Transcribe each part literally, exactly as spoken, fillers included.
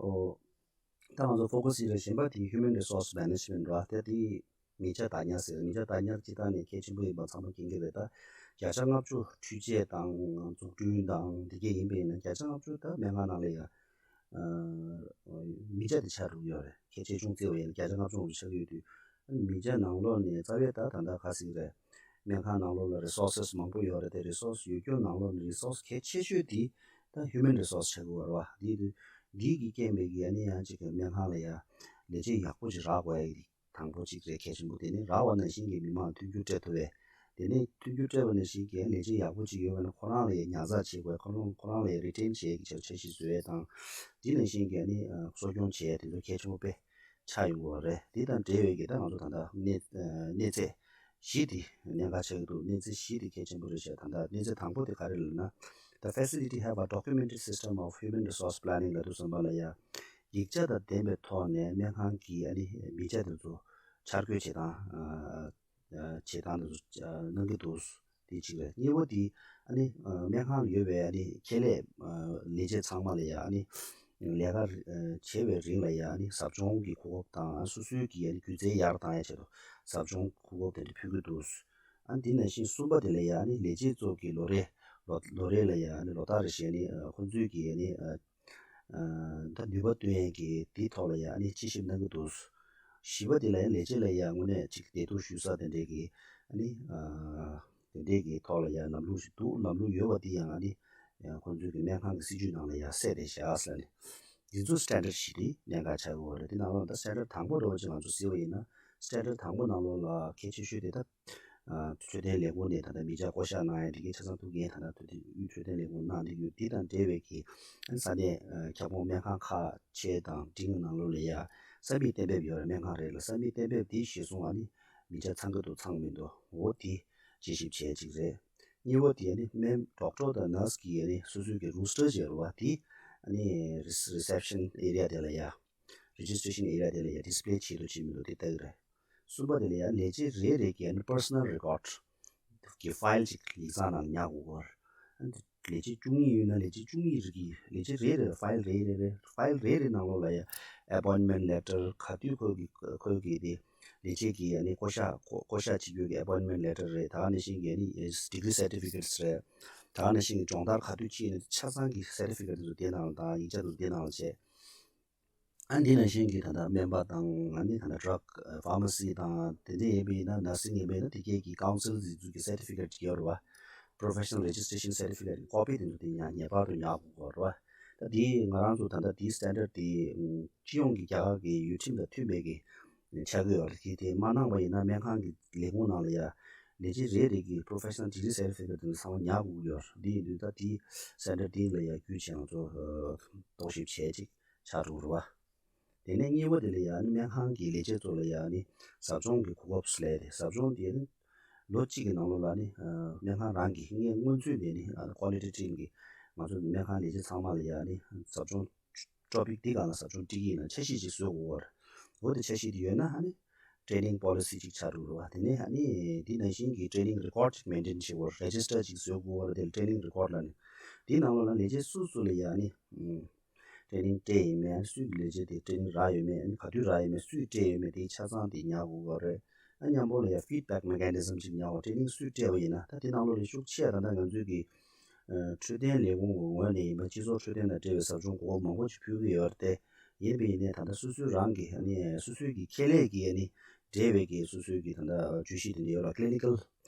ད་ང་ཚོ་ཕོ་ཀ་སི་ཡིན་རེད། གཞན་པ་དེ་Human Resource Management རེད་བ། ད་དེ་མི་ཆ་བདག་ཉར་ཟེར། མི་ཆ་བདག་ཉར་སྤྱིར་བཏང་ནས་གལ་ཆེན་པོ་ཡིན་པ་ཚང་མ་མཁྱེན་གྱི་རེད། ད་བརྒྱ་ཆ་ལྔ་བཅུ་འཕྲུལ་ཆས་དང་འཛུགས་སྐྲུན་དང་དེ་གས་ཡིན་པ་ཡིན་ན། བརྒྱ་ཆ་ལྔ་བཅུ་ད་སྨན་ཁང་ནང་ལ་ཡ་མི་ཆ་དེ་ཆགས་འགྲོ་གི་ཡོད་རེད། ཁྱད་ཆེ་ཆུང་བརྩི་བ་ཡིན་ན་བརྒྱ་ཆ་ལྔ་བཅུ་ལྔ་བཅུ་ཆགས་ཀྱི་ཡོད་དུས། མི་ཆ་ནང་ལོགས་ནས་རྩ་བའི་ད་ད་ལྟ་ག་ཟེར་གྱི་རེད། སྨན་ཁང་ནང་ལོགས་ལ་Resources མང་པོ་ཡོད་རེད་དེ། Resource ཡོད་རྒྱུ་ནང་ལོགས་ནས་Resource གལ་ཆེ་ཤོས་དེ་ད་Human Resource ཆགས་ཀྱི་ཡོད་རེད་བ། འདི་འདི་གི་རྐྱེན་པས་ཀྱི་ཨ་ནི་ཡང་ཅིག་སྨན་ཁང་ལ་ཡ་ལས་བྱེད་ཡག་པོ་ཅིག་རག་དགོས་ཡ་དེ་དང་པོ་ཅིག་རེད། གལ་ཆེན་པོ་དེ་ནི་རག་པ་ནང་བཞིན་གྱི་མི་མང་མཐུན་འགྱུར་སྤྲད་ཐུབ་པས། དེ་ནས་མཐུན་འགྱུར་སྤྲད་པ་ནང་བཞིན་གྱི་ལས་བྱེད་ཡག་པོ་ཅིག་ཡོད་པ་ན་ཁོ་རང་ལ་ཡ་ཉར་ཚགས་བྱེད་དགོས། ཁོ་རང་ཁོ་རང་ལ་ཡ་Retain བྱེད་ཀྱི་ཆ་འཆར་གཞི་བཟོ་ཡས་དང་། དེ་ནང་བཞིན་གྱི་ཨ་ནི་གསོ་སྐྱོང་བྱེད་ཡས་དེ་ཚོ་གལ་ཆེན་པོ་དཔེ་ཆགས་ཡོང་གི་ཡོད་རེད། དེ་དང་འབྲེལ་བའི་གི་ད་ང་ཚོ་ད་ལྟ་གནས་གནས་ཚད་བཞི་དེ་གནད་འགག་ཆགས་ཀྱི་འདུག་གནས་ཚད་བཞི་དེ་གལ་ཆེན་པོ་རེད་ཤག་ད་ལྟ་གནས་ཚད་དང་པོ་དེ་ག་རེ་ལབ་ན། The facility have a documented system of human resource planning ལབ་དུས་ཙམ་པ་ལ་ཡ་ཡིག་ཆ་དང་ལྡན་པའི་ཐོག་ནས་སྨན་ཁང་གི་ཨ་ནི་མི་ཆ་དེ་ཚོ་འཆར་འགོད་བྱེད་སྟངས་བྱེད་སྟངས་དེ་ཚོ་གནང་གི་འདུག་དེ་གཅིག་རེད། གཉིས་པ་དེ་ཨ་ནི་སྨན་ཁང་ལ་ཡོད་པའི་ཨ་ནི་ཁྱད་ལས་ལས་བྱེད་ཚང་མ་ལ་ཡ་ཨ་ནི་ལས་ཀ་བྱེད་པའི་རིང་ལ་ཡ་ཨ་ནི་ཟབ་སྦྱོང་གི་གོ་སྐབས་དང་། སོ་སོའི་གི་ཨ་ནི་སྒྱུ་རྩལ་ཡར་བཏང་ཡ་ཆེད་དུ་ཟབ་སྦྱོང་གོ་སྐབས་དེ་འདྲ་ཕུལ་གྱི་འདུག་ཨ་ནི་དེ་ནང་བཞིན་གསུམ་པ་དེ་ལ་ཡ་ཨ་ནི་ལས་བྱེད་ཚོ་གི་ལོ་རེ་ལོ་ལོ་རེ་ལ་ཡ་ཨ་ནི་ལོ་ལྟར་རེ་བཞིན་ཨ་ནི་ཁོང་ཚོའི་གི་ཨ་ནི་ད་ནུས་པ་བཏོན་ཡས་ཀྱི་དེའི་ཐོག་ལ་ཡ་ཨ་ནི་དཔྱད་ཞིབ་གནང་གི་འདུག་བཞི་པ་དེ་ལ་ཡ་ལས་བྱེད་ལ་ཡ་དངོས་གནས་ཅིག་བདེ་སྡུག་ཞུ་ས་དེ་འདྲས་ཀྱི་ཨ་ནི་དེ་འདྲས་ཀྱི་ཐོག་ལ་ཡ་ལམ་ལུགས་ཤིག་འདུག་ལམ་ལུགས་ཡོད་པ་དེ་ཡང་ཨ་ནི་ཁོང་ཚོའི་གི་སྨན་ཁང་གི་སྲིད་ཇུས་ནང་ལ་ཡ་གསལ་རེ་བཞག་ཟེར་ནས། འདི་ཚོ་Standard བཞི་དེ་གནད་འགག་ཆགས་ཀྱི་ཡོད་རེད། དེ་ནང་ལོགས་ད་Standard དང་པོ་འདྲ་བོ་ཅིག་ང་ཚོ་གཟིགས་པ་ཡིན་ན། Standard དང་པོ་ནང་ལོགས་ལ་གལ་ཆེ་ཤོས་དེ་ད་འཕྲོད་བསྟེན་ལས་ཁུངས་ནས་ད་ལྟ་མི་ཆ་བསྐོ་གཞག་གནང་ཡ་དེ་གའི་ཆ་ཚང་ཐུགས་འགན་ད་ལྟ་འཕྲོད་བསྟེན་དབུས་འཕྲོད་བསྟེན་ལས་ཁུངས་གནང་བསྡད་ཡོད། དེ་དང་འབྲེལ་བའི་གི་ས་གནས་ཁྱབ་ཁོངས་སྨན་ཁང་ཁག་ཆེ་དང་འབྲིང་གི་ནང་ལོགས་ལ་ཡ་ས་མིག་གཏན་འབེབས་ཡོད་རེད། སྨན་ཁང་རེ་ལ་ས་མིག་གཏན་འབེབས་དེ་གཞིར་བཟུང་ཨ་ནི་མི་ཆ་ཚང་གི་འདུག་ཚང་མི་འདུག་འོ་དེ་དཔྱད་ཞིབ་བྱས་ཅིག་རེད། གཉིས་པ་དེ་ཨ་ནི་སྨན་doctor དང་nurse གི་ཨ་ནི་སོ་སོའི་གི་roster ཅིག་ཡོད་རེད་བ། དེ་ཨ་ནི་reception area དེ་ལ་ཡ་registration area དེ་ལ་ཡ་display བྱེད་འདུག་བྱེད་མི་འདུག་དེ་ལྟ་གི་རེད། གསུམ་པ་དེ་ལ་ཡ་ལས་བྱེད་རེ་རེ་གི་ཨ་ནི་personal record གི་file ཅིག་ཡིག་ཚང་ནང་ཉར་དགོས་ཀྱི་ཡོད་རེད། ལས་བྱེད་བཅུ་གཉིས་ཡོད་ན་ལས་བྱེད་བཅུ་གཉིས་རེ་གི་ལས་བྱེད་རེ་རེ་file རེ་རེ་རེ་file རེ་རེ་ནང་ལོགས་ལ་ཡ་appointment letter ག་དུས་ཁོས་གི་ཁོས་གི་དེ་ལས་བྱེད་ཀྱི་ཨ་ནི་བསྐོ་གཞག་བསྐོ་བསྐོ་གཞག་བྱེད་རྒྱུ་གི་appointment letter རེད། ད་ག་ནང་བཞིན་གྱི་ཨ་ནི་degree certificates རེད། ད་ག་ནང་བཞིན་གྱི་སྦྱོང་བརྡར་ག་དུས་ཕྱིན་ནས་ཆ་ཚང་གི་certificate དེ་ཚོ་དེ་ནང་ལ་དང་ཡིག་ཆ་དེ་ཚོ་དེ་ནང་ལ་བྱས། ཨ་འདི་ནང་བཞིན་གྱི་ད་ལྟ་སྨན་པ་དང་ཨ་ནི་ད་ལྟ་drug pharmacy དང་དེ་འདྲ་ཡིན་པ་ཡིན་ན་nursing ཡིན་པ་ཡིན་ན་དེ་གས་ཀྱི་council འཛིན་ཚུལ་གྱི་certificate ཅིག་ཡོད་རེད་བ། Professional registration certificate གི་copy དེ་ཚོ་དེ་ཡང་ངེས་པར་དུ་ཉར་དགོས་ཀྱི་ཡོད་རེད་བ། ད་དེ་ང་རང་ཚོ་ད་ལྟ་དེའི་standard དེ་སྤྱི་ཡོངས་ཀྱི་རྒྱ་གར་གྱི་ཡུལ་ཁྲིམས་དང་མཐུན་པའི་གི་ཆགས་ཀྱི་ཡོད་རེད། དེ་དེ་མ་གནང་བ་ཡིན་ན་སྨན་ཁང་གི་ལས་ཁུངས་ནང་ལ་ཡ་ལས་བྱེད་རེ་རེ་གི་professional degree certificate དེ་ཚོ་ཚང་མ་ཉར་དགོས་ཀྱི་ཡོད་རེད། དེ་ཡིན་དུས་ད་དེའི་standard དེ་ལ་ཡ་བརྒྱུད་བྱས་ང་ཚོ་རྟོག་ཞིབ་བྱས་ཅིག་ཆགས་འགྲོ་རེད་བ། དེ་ནས་གཉིས་པ་དེ་ལ་ཡ་ནི་སྨན་ཁང་གི་ལས་བྱེད་ཚོ་ལ་ཡ་ནི་ཟབ་སྦྱོང་གི་གོ་སྐབས་སུ་སླེབས་ཏེ། ཟབ་སྦྱོང་དེ་ནི་ལོ་གཅིག་གི་ནང་ལོགས་ལ་ནི་སྨན་ཁང་རང་གི་ངས་སྔོན་ཚུད་ནས་ནི་quality team གི་ང་ཚོ་སྨན་ཁང་ལས་བྱེད་ཚང་མ་ལ་ཡ་ནི་ཟབ་སྦྱོང་topic འདི་སྒང་ལ་ཟབ་སྦྱོང་སྤྲད་ཀྱི་ཡིན་ན་འཆར་གཞི་ཅིག་བཟོ་དགོས་པ་རེད། འོ་དེ་འཆར་གཞི་དེ་ཡོད་ན་ཨ་ནི་training policy ཅིག་ཆགས་འགྲོ་རེད་བ། དེ་ནས་ཨ་ནི་དེ་ནང་བཞིན་གྱི་training record ཅིག་maintain བྱེད་དགོས་རེད། register ཅིག་བཟོ་དགོས་པ་རེད། དེ་training record ལ་ནི་དེའི་ནང་ལོགས་ལ་ལས་བྱེད་སུ་སུ་ལ་ཡ་ནི་training སྤྲད་ཡོད་མེད། སུས་ལས་བྱེད་དེ་training རག་ཡོད་མེད། ཨ་ནི་ག་དུས་རག་ཡོད་མེད། སུས་སྤྲད་ཡོད་མེད། དེའི་ཆ་ཚང་དེ་ཉར་དགོས་པ་རེད། ཨ་མཉམ་པོ་ལ་ཡ་feedback mechanism ཅིག་ཉར་དགོས། training སུས་སྤྲད་པ་ཡིན་ན། ད་དེ་ནང་ལོགས་ལ་ཤུགས་ཆེ་བ་ད་ལྟ་ང་ཚོའི་གི་འཕྲོད་བསྟེན་ལས་ཁུངས་ཀྱི་ངོས་ནས་ཡིན་པ་སྤྱི་ཚོགས་འཕྲོད་བསྟེན་དང་འབྲེལ་བའི་ཟབ་སྦྱོང་གོ་སྐབས་མང་པོ་ཅིག་ཕུལ་གྱི་ཡོད་རེད་དེ། ཡིན་པ་ཡིན་ནའི་ད་ལྟ་སོ་སོའི་རང་གི་ཨ་ནི་སོ་སོའི་གི་ཁྱད་ལས་ཀྱི་ཨ་ནི་འབྲེལ་བའི་གི་སོ་སོའི་གི་ད་ལྟ་བརྗོད་གཞི་དེ་འདྲ་ཡོད་ལ། clinical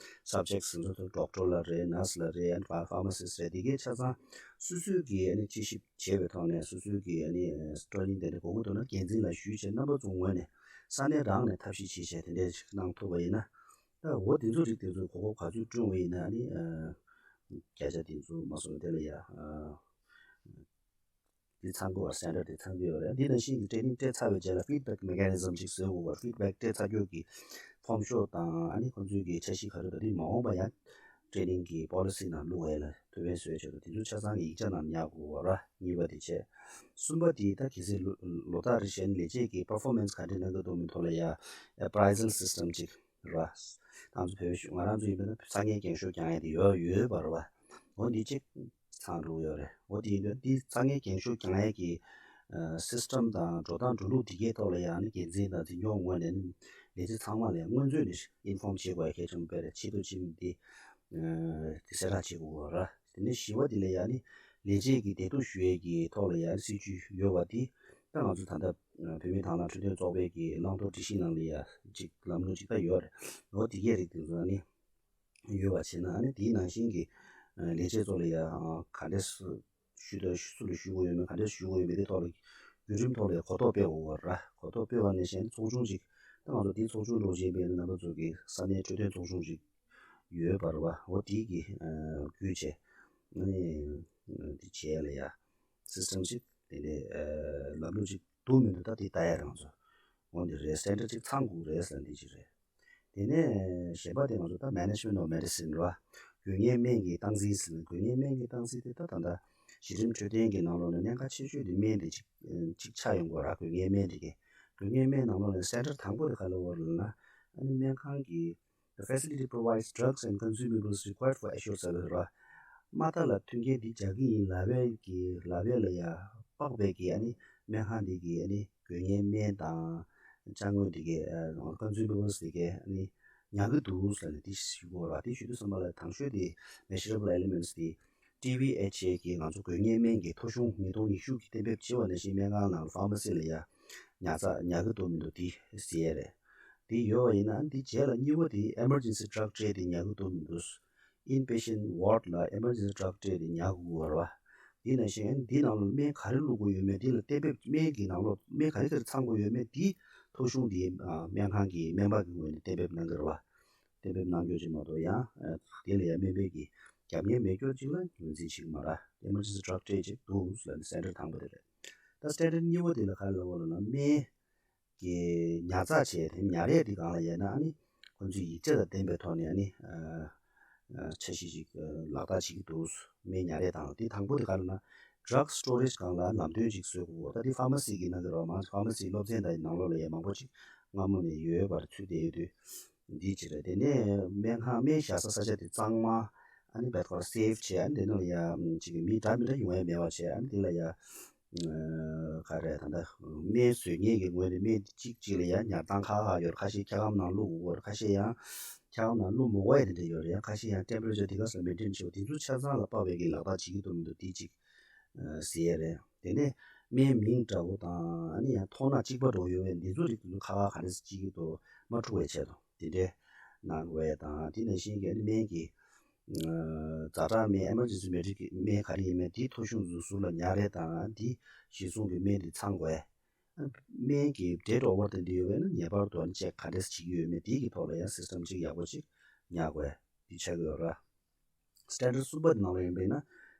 subjects ཟེར་ཚོ་doctor ལ་རེད། nurse ལ་རེད། ཨ་ནི་pharmacist རེད། དེ་གའི་ཆ་ཚང་སོ་སོའི་གི་ཨ་ནི་དཔྱད་ཞིབ་བྱས་པའི་ཐོག་ནས་སོ་སོའི་གི་ཨ་ནི་training དེ་འདྲ་དགོས་ཀྱི་འདུག་ན་འགན་འཛིན་ལ་ཞུས་བྱས་རྣམ་པ་ཚོའི་ངོས་ནས་ས་གནས་རང་ནས་ཐབས་ཤེས་བྱས་བྱས་དེ་འདྲ་ཞིག་གནང་ཐུབ་པ་ཡིན་ན། ད་འོ་དེ་ཚོ་རིགས་དེ་ཚོ་གོ་སྐབས་ག་ཚོད་བསྐྲུན་པ་ཡིན་ན་ཨ་ནི་བརྒྱ་ཆ་དེ་ཚོ་མ་སོང་དེ་ལ་ཡ་དེ་ཚང་དགོས་པ། standard དེ་ཚང་གི་ཡོད་རེད། འདི་ནང་བཞིན་གྱི་training སྤྲད་ཚར་བའི་རྗེས་ལ་feedback mechanism ཅིག་བཟོ་དགོས་པ། feedback སྤྲད་ཚར་རྒྱུ་གི་form ཤོག་དང་ཨ་ནི་ཁོང་ཚོའི་གི་འཆར་གཞི་ག་རེ་འདུག་དེ་མ་འོངས་པ་ཡང་training གི་policy ནང་བླུག་ཡས་ལ་ཐུགས་ཕན་གསོས་ཆེད་དུ་དེ་ཚོ་ཆ་ཚང་གི་ཡིག་ཆ་ནང་ཉར་དགོས་པ་ར། གཉིས་པ་དེ་བྱས། གསུམ་པ་དེ་ད་གལ་སྲིད་ལོ་ལོ་ལྟར་རེ་བཞིན་ལས་བྱེད་ཀྱི་performance ག་འདྲ་གནང་གི་འདུག་མི་ཐོག་ལ་ཡ་appraisal system ཅིག་ར། ང་ཚོ་བོད་ང་རང་ཚོ་ཡིན་པ་ན་ས་ངན་རྒྱང་ཤོག་རྒྱང་ཡས་དེ་ཡོད་ཡོད་པ་རེད་བ། འོ་འདི་གཅིག་ཚང་འགྲོ་ཡོད་རེད། འོ་དེ་ཡིན་དུས་འདི་ས་ངན་རྒྱང་ཤོག་རྒྱང་ཡས་ཀྱི་ སིས་ཊམ་དང་འགྲོ་སྟངས་འགྲོ་ལུགས་དེ་གའི་ཐོག་ལ་ཡང་ནི་འགན་འཛིན་དང་འཛིན་སྐྱོང་ངོས་ནས་ནི་ལས་བྱེད་ཚང་མ་ལ་ཡང་སྔོན་ཚུད་ནས་ཨིན་ཧྥོམ་བྱེད་དགོས་ཡ་གལ་ཆེན་པོ་རེད། ཆེད་དུ་ཕྱིན་དེ་དེ་གསལ་བསྒྲགས་བྱེད་དགོས་ར། དེ་ནས་བཞི་པ་དེ་ལ་ཡང་ནི་ལས་བྱེད་ཀྱི་བདེ་སྡུག་ཞུ་ཡས་ཀྱི་ཐོག་ལ་ཡང་སྲིད་ཇུས་ཡོད་པ་དེ་ད་ང་ཚོ་ད་ལྟ་བོད་མི་དང་བླངས་འཕྲོད་བསྟེན་ཚོགས་པའི་གི་བླང་དོར་སྒྲིག་གཞི་ནང་ལ་ཡང་ཅིག་ལམ་ལུགས་ཅིག་ད་ཡོད་རེད། འོ་དེ་གའི་རིགས་དེ་ཚོ་ནི་ཡོད་པ་བྱས་ན་ཨ་ནི་དེའི་ནང་བཞིན་གྱི་ལས་བྱེད་ཚོ་ལ་ཡང་ག་འདྲས་ཞུ་དགོས་ཞུ་ལ་ཞུ་དགོས་ཡོད་མེད་ག་འདྲས་ཞུ་དགོས་ཡོད་མེད་དེ་ཐོག་ལ་བརྒྱུད་རིམ་ཐོག་ལ་གོ་རྟོགས་སྤེལ་དགོས་པ་ར། གོ་རྟོགས་སྤེལ་བ་ནས་གཞན་ཚོགས་ཆུང་ཅིག་ད་ང་ཚོ་དེའི་ཚོགས་ཆུང་འགྲོ་བཞིན་པའི་རྣམ་པ་ཚོ་གི་ས་གནས་འཕྲོད་བསྟེན་ཚོགས་ཆུང་ཅིག་ཡོད་པ་ར་བ། འོ་དེའི་གི་བརྒྱུད་བྱས་ཨ་ནི་དེ་བྱས་ལ་ཡ་སིས་ཊམ་ཅིག་དེ་འདྲའི་ལམ་ལུགས་ཅིག་འདུག་མི་འདུག་ད་དེ་ལྟ་ཡ་རང་ཚོ་འོ་འདི་རེད། སི་ཊན་ཌར་ཅིག་ཚང་དགོས་རེད་ཟེར་འདི་ཅིག་རེད། དེ་ནས་གཞན་པ་དེ་ང་ཚོ་ད་Management of Medicine ར་དགོས་ངེས་སྨན་གྱི་སྟངས་འཛིན་ཟེར་ན་དགོས་ངེས་སྨན་གྱི་སྟངས་འཛིན་དེ་ད་ད་ལྟ་གཞི་རིམ་འཕྲོད་བསྟེན་གྱི་ནང་ལོགས་ནས་གནད་འགག་ཆེ་ཤོས་དེ་སྨན་དེ་གཅིག་གཅིག་ཆགས་ཡོང་དགོས་ར། དགོས་ངེས་སྨན་དེ་གི་དགོས་ངེས་སྨན་ནང་ལོགས་ནས་སི་ཊན་ཌར་དང་པོ་དེ་ག་ལ་བོར་ལ་ན་ཨ་ནི་སྨན་ཁང་གི The facility provides drugs and consumables required for assured service ར། མ་མཐའ་ལ་མཐུན་རྐྱེན་འདི་སྦྱར་གྱི་ཡིན་ལབ་པའི་གི་ལབ་པའི་ལ་ཡ་དཔག་པའི་གི་ཨ་ནི་སྨན་ཁང་འདི་གི་ཨ་ནི་དགོས་ངེས་སྨན་དང་ཅ་དངོས་འདི་གི་consumables འདི་གི་ཨ་ནི་ཉར་གི་འདུག་ཟེར་ནས་འདི་ཞུ་དགོས་ར། འདི་ཞུ་དུས་ཙམ་པ་ལ་དང་ཤོས་དེ་measurable elements དེ་ཊི་ཝི་ཨེཆ་ཨེ་གི་ང་ཚོ་དགོས་ངེས་སྨན་གྱི་ཐོ་གཞུང་ཉིས་སྟོང་ཉི་ཤུ་གི་གཏན་འབེབས་བྱས་པ་ནང་བཞིན་སྨན་ཁང་ནང་ཕ་མ་སི་ལ་ཡ་ཉར་ཚགས་ཉར་གི་འདུག་མི་འདུག་དེ་ཟེར་ཡས་རེད། དེ་ཡོད་པ་ཡིན་ན་འདི་རྗེས་ལ་གཉིས་པ་དེ་emergency drug tray དེ་ཉར་གི་འདུག་མི་འདུག inpatient ward ལ་emergency drug tray དེ་ཉར་དགོས་རེད་བ། དེ་ནང་བཞིན་འདི་ནང་ལ་སྨན་ག་རེ་བླུགས་དགོས་ཡོད་མེད་དེ་ལ་གཏན་འབེབས་སྨན་གྱི་ནང་ལོགས་སྨན་ག་རེ་ག་རེ་ཚང་དགོས་ཡོད་མེད་དེ་ཐོ་གཞུང་དེ་སྨན་ཁང་གི་སྨན་པ་གི་ངོས་ནས་གཏན་འབེབས་གནང་གི་རེད་བ། གཏན་འབེབས་གནང་རྒྱུ་ཅིག་མ་གཏོགས་ཡང་དེ་ལ་ཡང་སྨན་པའི་གི་རྒྱབ་གཉེར་མེད་རྒྱུ་ཅིག་ལ་ངོས་འཛིན་བྱེད་ཀྱི་མ་རེད། emergency drug tray ཅིག་འདུག་ཟེར་ནས་སི་ཊན་ཌར་དང་པོ་དེ་རེད། ད་སི་ཊན་ཌར་གཉིས་པ་དེ་ལ་ག་རེ་ལབ་དགོས་ལབ་ན་སྨན་གྱི་ཉར་ཚགས་བྱས་དེ་ཉར་ཡས་དེ་སྒང་ལ་ཡིན་ན་ཨ་ནི་ཁོང་ཚོས་ཡིག་ཆ་དང་ལྡན་པའི་ཐོག་ནས་ཨ་ནི་འཆར་གཞི་ཅིག་ལག་བསྟར་བྱེད་ཀྱི་འདུག་སྨན་ཉར་ཡས་དང་དེ་དང་པོ་དེ་ག་རེ་ལབ་ན་drug storage སྒང་ལ་ལམ་སྟོན་ཅིག་བཟོ་དགོས། ད་དེ་ཕ་མ་སི་གི་ནང་གི་རོགས་མང་ཕ་མ་སི་སློབ་ཚན་དང་ནང་ལོགས་ལ་ཡང་མང་པོ་ཅིག་སྔ་མོ་ནས་ཡོད་པར་ཚུད་བསྡད་ཡོད་དུས་འདི་ཅིག་རེད། དེ་ནས་སྨན་ཁང་སྨན་བཞག་ས་ས་ཆ་དེ་གཙང་མ་ཨ་ནི་བེད་ཁོ་ར་སེབ་བྱས་ཨ་ནི་དེ་ནང་ལ་ཡ་ཅིག་མི་འདྲ་མི་འདྲ་ཡོང་ཡ་མེད་པ་བྱས་ཨ་ནི་དེ་ལ་ཡ་ག་རེ་ད་ལྟ་སྨན་བཟོ་མཁན་གྱི་ངོས་ནས་སྨན་གཅིག་གཅིག་ལ་ཡང་ཉར་སྟངས་ཁག་ཁག་ཡོད་རེད། ཁ་ཤས་འཁྱག་སྒམ་ནང་བླུགས་དགོས་རེད། ཁ་ཤས་ཡང་འཁྱག་སྒམ་ནང་བླུགས་མི་དགོས་ཡ་དེ་འདྲ་ཡོད་རེད། ཡང་ཁ་ཤས་ཡང་temperature དེ་ག་ས་maintain བྱེད་པ་དེ་ཚོ་ཆ་ཚང་ལ་དཔག་པའི་གི་ལག་བསྟར་བྱེད་ཀྱི་འདུག་མི་འདུག་དེ་གཅིག་ཟེར་ཡ་རེད། དེ་ནས་སྨན་མིང་འདྲ་བོ་དང་ཨ་ནི་ཡང་མཐོང་སྣང་གཅིག་པ་འདྲ་བོ་ཡོད་པའི་འདི་ཚོ་རིགས་དེ་ཚོ་ཁག་ཁག་ག་འདྲ་སེ་བྱེད་ཀྱི་འདུག་མ་འཁྲུག་པའི་ཆེད་དུ་དེ་འདྲའི་གནང་དགོས་ཡ་དང་དེ་ནང་བཞིན་གྱི་ཨ་ནི་སྨན་གྱི་ཛ་དྲག་སྨན་emergency medic སྨན་ག་རེ་ཡིན་མིན་དེ་ཐོ་གཞུང་ཟུར་ཟུར་ལ་ཉར་རེས་དང་དེ་གཞི་བཟུང་གི་སྨན་དེ་ཚང་དགོས། སྨན་གྱི་date over དེ་འདྲ་ཡོད་པས་ན་ངེས་པར་དུ་ཨ་ནི་check ག་འདྲས་བྱེད་ཀྱི་ཡོད་མེད་དེ་གི་ཐོག་ལ་ཡང་system གཅིག་ཡག་པོ་གཅིག་ཉར་དགོས་དེ་ཆགས་ཀྱི་ཡོད་ར། Standard གསུམ་པ་དེ་ནང་ལ་ཡིན་པས་ན་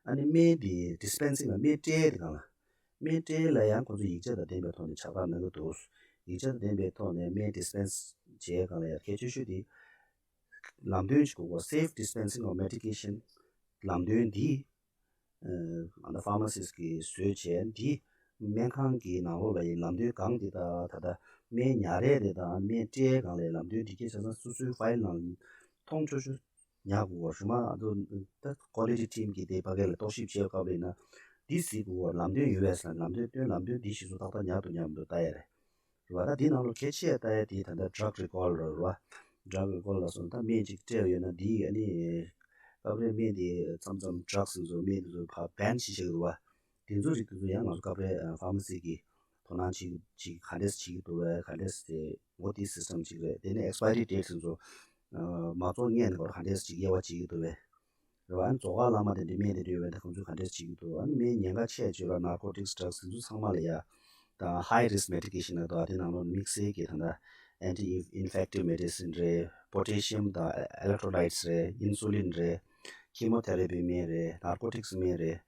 ཨ་ནི་སྨན་དེ་dispensing ལ་སྨན་སྤྲད་དེ་གང་ལ། སྨན་སྤྲད་ལ་ཡང་ཁོ་ཚོ་ཡིག་ཆ་དང་ལྡན་པའི་ཐོག་ནས་ཕྱག་བསྟར་གནང་གི་འདུག་ཡིག་ཆ་དང་ལྡན་པའི་ཐོག་ནས་སྨན་dispense བྱས་གང་ལ་ཡང་གལ་ཆེ་ཤོས་དེ། ལམ་སྟོན་ཞིག་དགོས། Safe dispensing of medication ལམ་སྟོན་འདི་ཨ་ད་pharmacist གིས་བཟོས་བྱས་འདི་སྨན་ཁང་གི་ནང་ལོགས་ལ་ཡི་ལམ་སྟོན་གང་དེ་དང་ད་ལྟ་སྨན་ཉར་རེས་དེ་དང་སྨན་སྤྲད་གང་ལ་ཡི་ལམ་སྟོན་འདི་གས་ཆ་ཚང་སོ་སོའི་file ནང་མཐོང་ཆོག་ཆོག་ཉར་དགོས་པ་རེད་མ་གཏོགས་ད་quality team གིས་དེ་ཕ་གི་ལ་རྟོག་ཞིབ་བྱེད་སྐབས་ལ་ཡིན་ན་འདི་གཟིགས་དགོས་པ་ལམ་སྟོན་ཡོད་པས་ཟེར་ན་ལམ་སྟོན་སྟོན་ལམ་སྟོན་འདི་གཞི་བཟུང་ཏག་ཏག་ཉར་འདུག་ཉར་མི་འདུག་ལྟ་ཡ་རེད། རེད་བ། ད་འདི་ནང་ལོགས་གལ་ཆེ་ལྟ་ཡ་དེ་ད་ལྟ་drug recall རེད་བ། Drug recall ལ་སོགས་ད་སྨན་ཅིག་སྤྲད་ཡོད་ན་འདི་ཨ་ནི་སྐབས་རེ་སྨན་དེ་མཚམས་མཚམས་drugs ཟེར་ཚོ་སྨན་དེ་ཚོ་ཕར་ban བྱེད་བཞག་རེད་བ། དེ་ཚོ་རིགས་དེ་ཚོ་ཡང་ང་ཚོ་སྐབས་རེ་pharmacy གི་དོ་སྣང་བྱེད་ཀྱི་ག་འདྲས་བྱེད་ཀྱི་འདུག་བས་ག་འདྲས་དེ་འོ་དེ་system ཅིག་རེད། དེ་ནས་expiry date ཟེར་ཚོ་མ་བཙོང་སྔོན་ནས་ག་རེ་ག་འདྲས་ཅིག་དབྱེ་བ་བྱེད་ཀྱི་འདུག་བས། རེད་བ། ཨ་ནི་རྫོགས་ཁ་ལ་མ་དེ་འདྲའི་སྨན་དེ་འདྲ་ཡོད་པས་ད་ཁོང་ཚོས་ག་འདྲས་བྱེད་ཀྱི་འདུག་ཨ་ནི་སྨན་ཉེན་ཁ་ཆེ་བརྗོད་ལ་narcotics drugs དེ་ཚོ་ཚང་མ་ལ་ཡ་དང་high risk medication ལ་དང་དེ་ནང་ལོགས་དམིགས་བསལ་གྱི་ད་ལྟ་anti infective medicine རེད། potassium དང་electrolytes རེད། insulin རེད། chemotherapy སྨན་རེད། narcotics སྨན་རེད།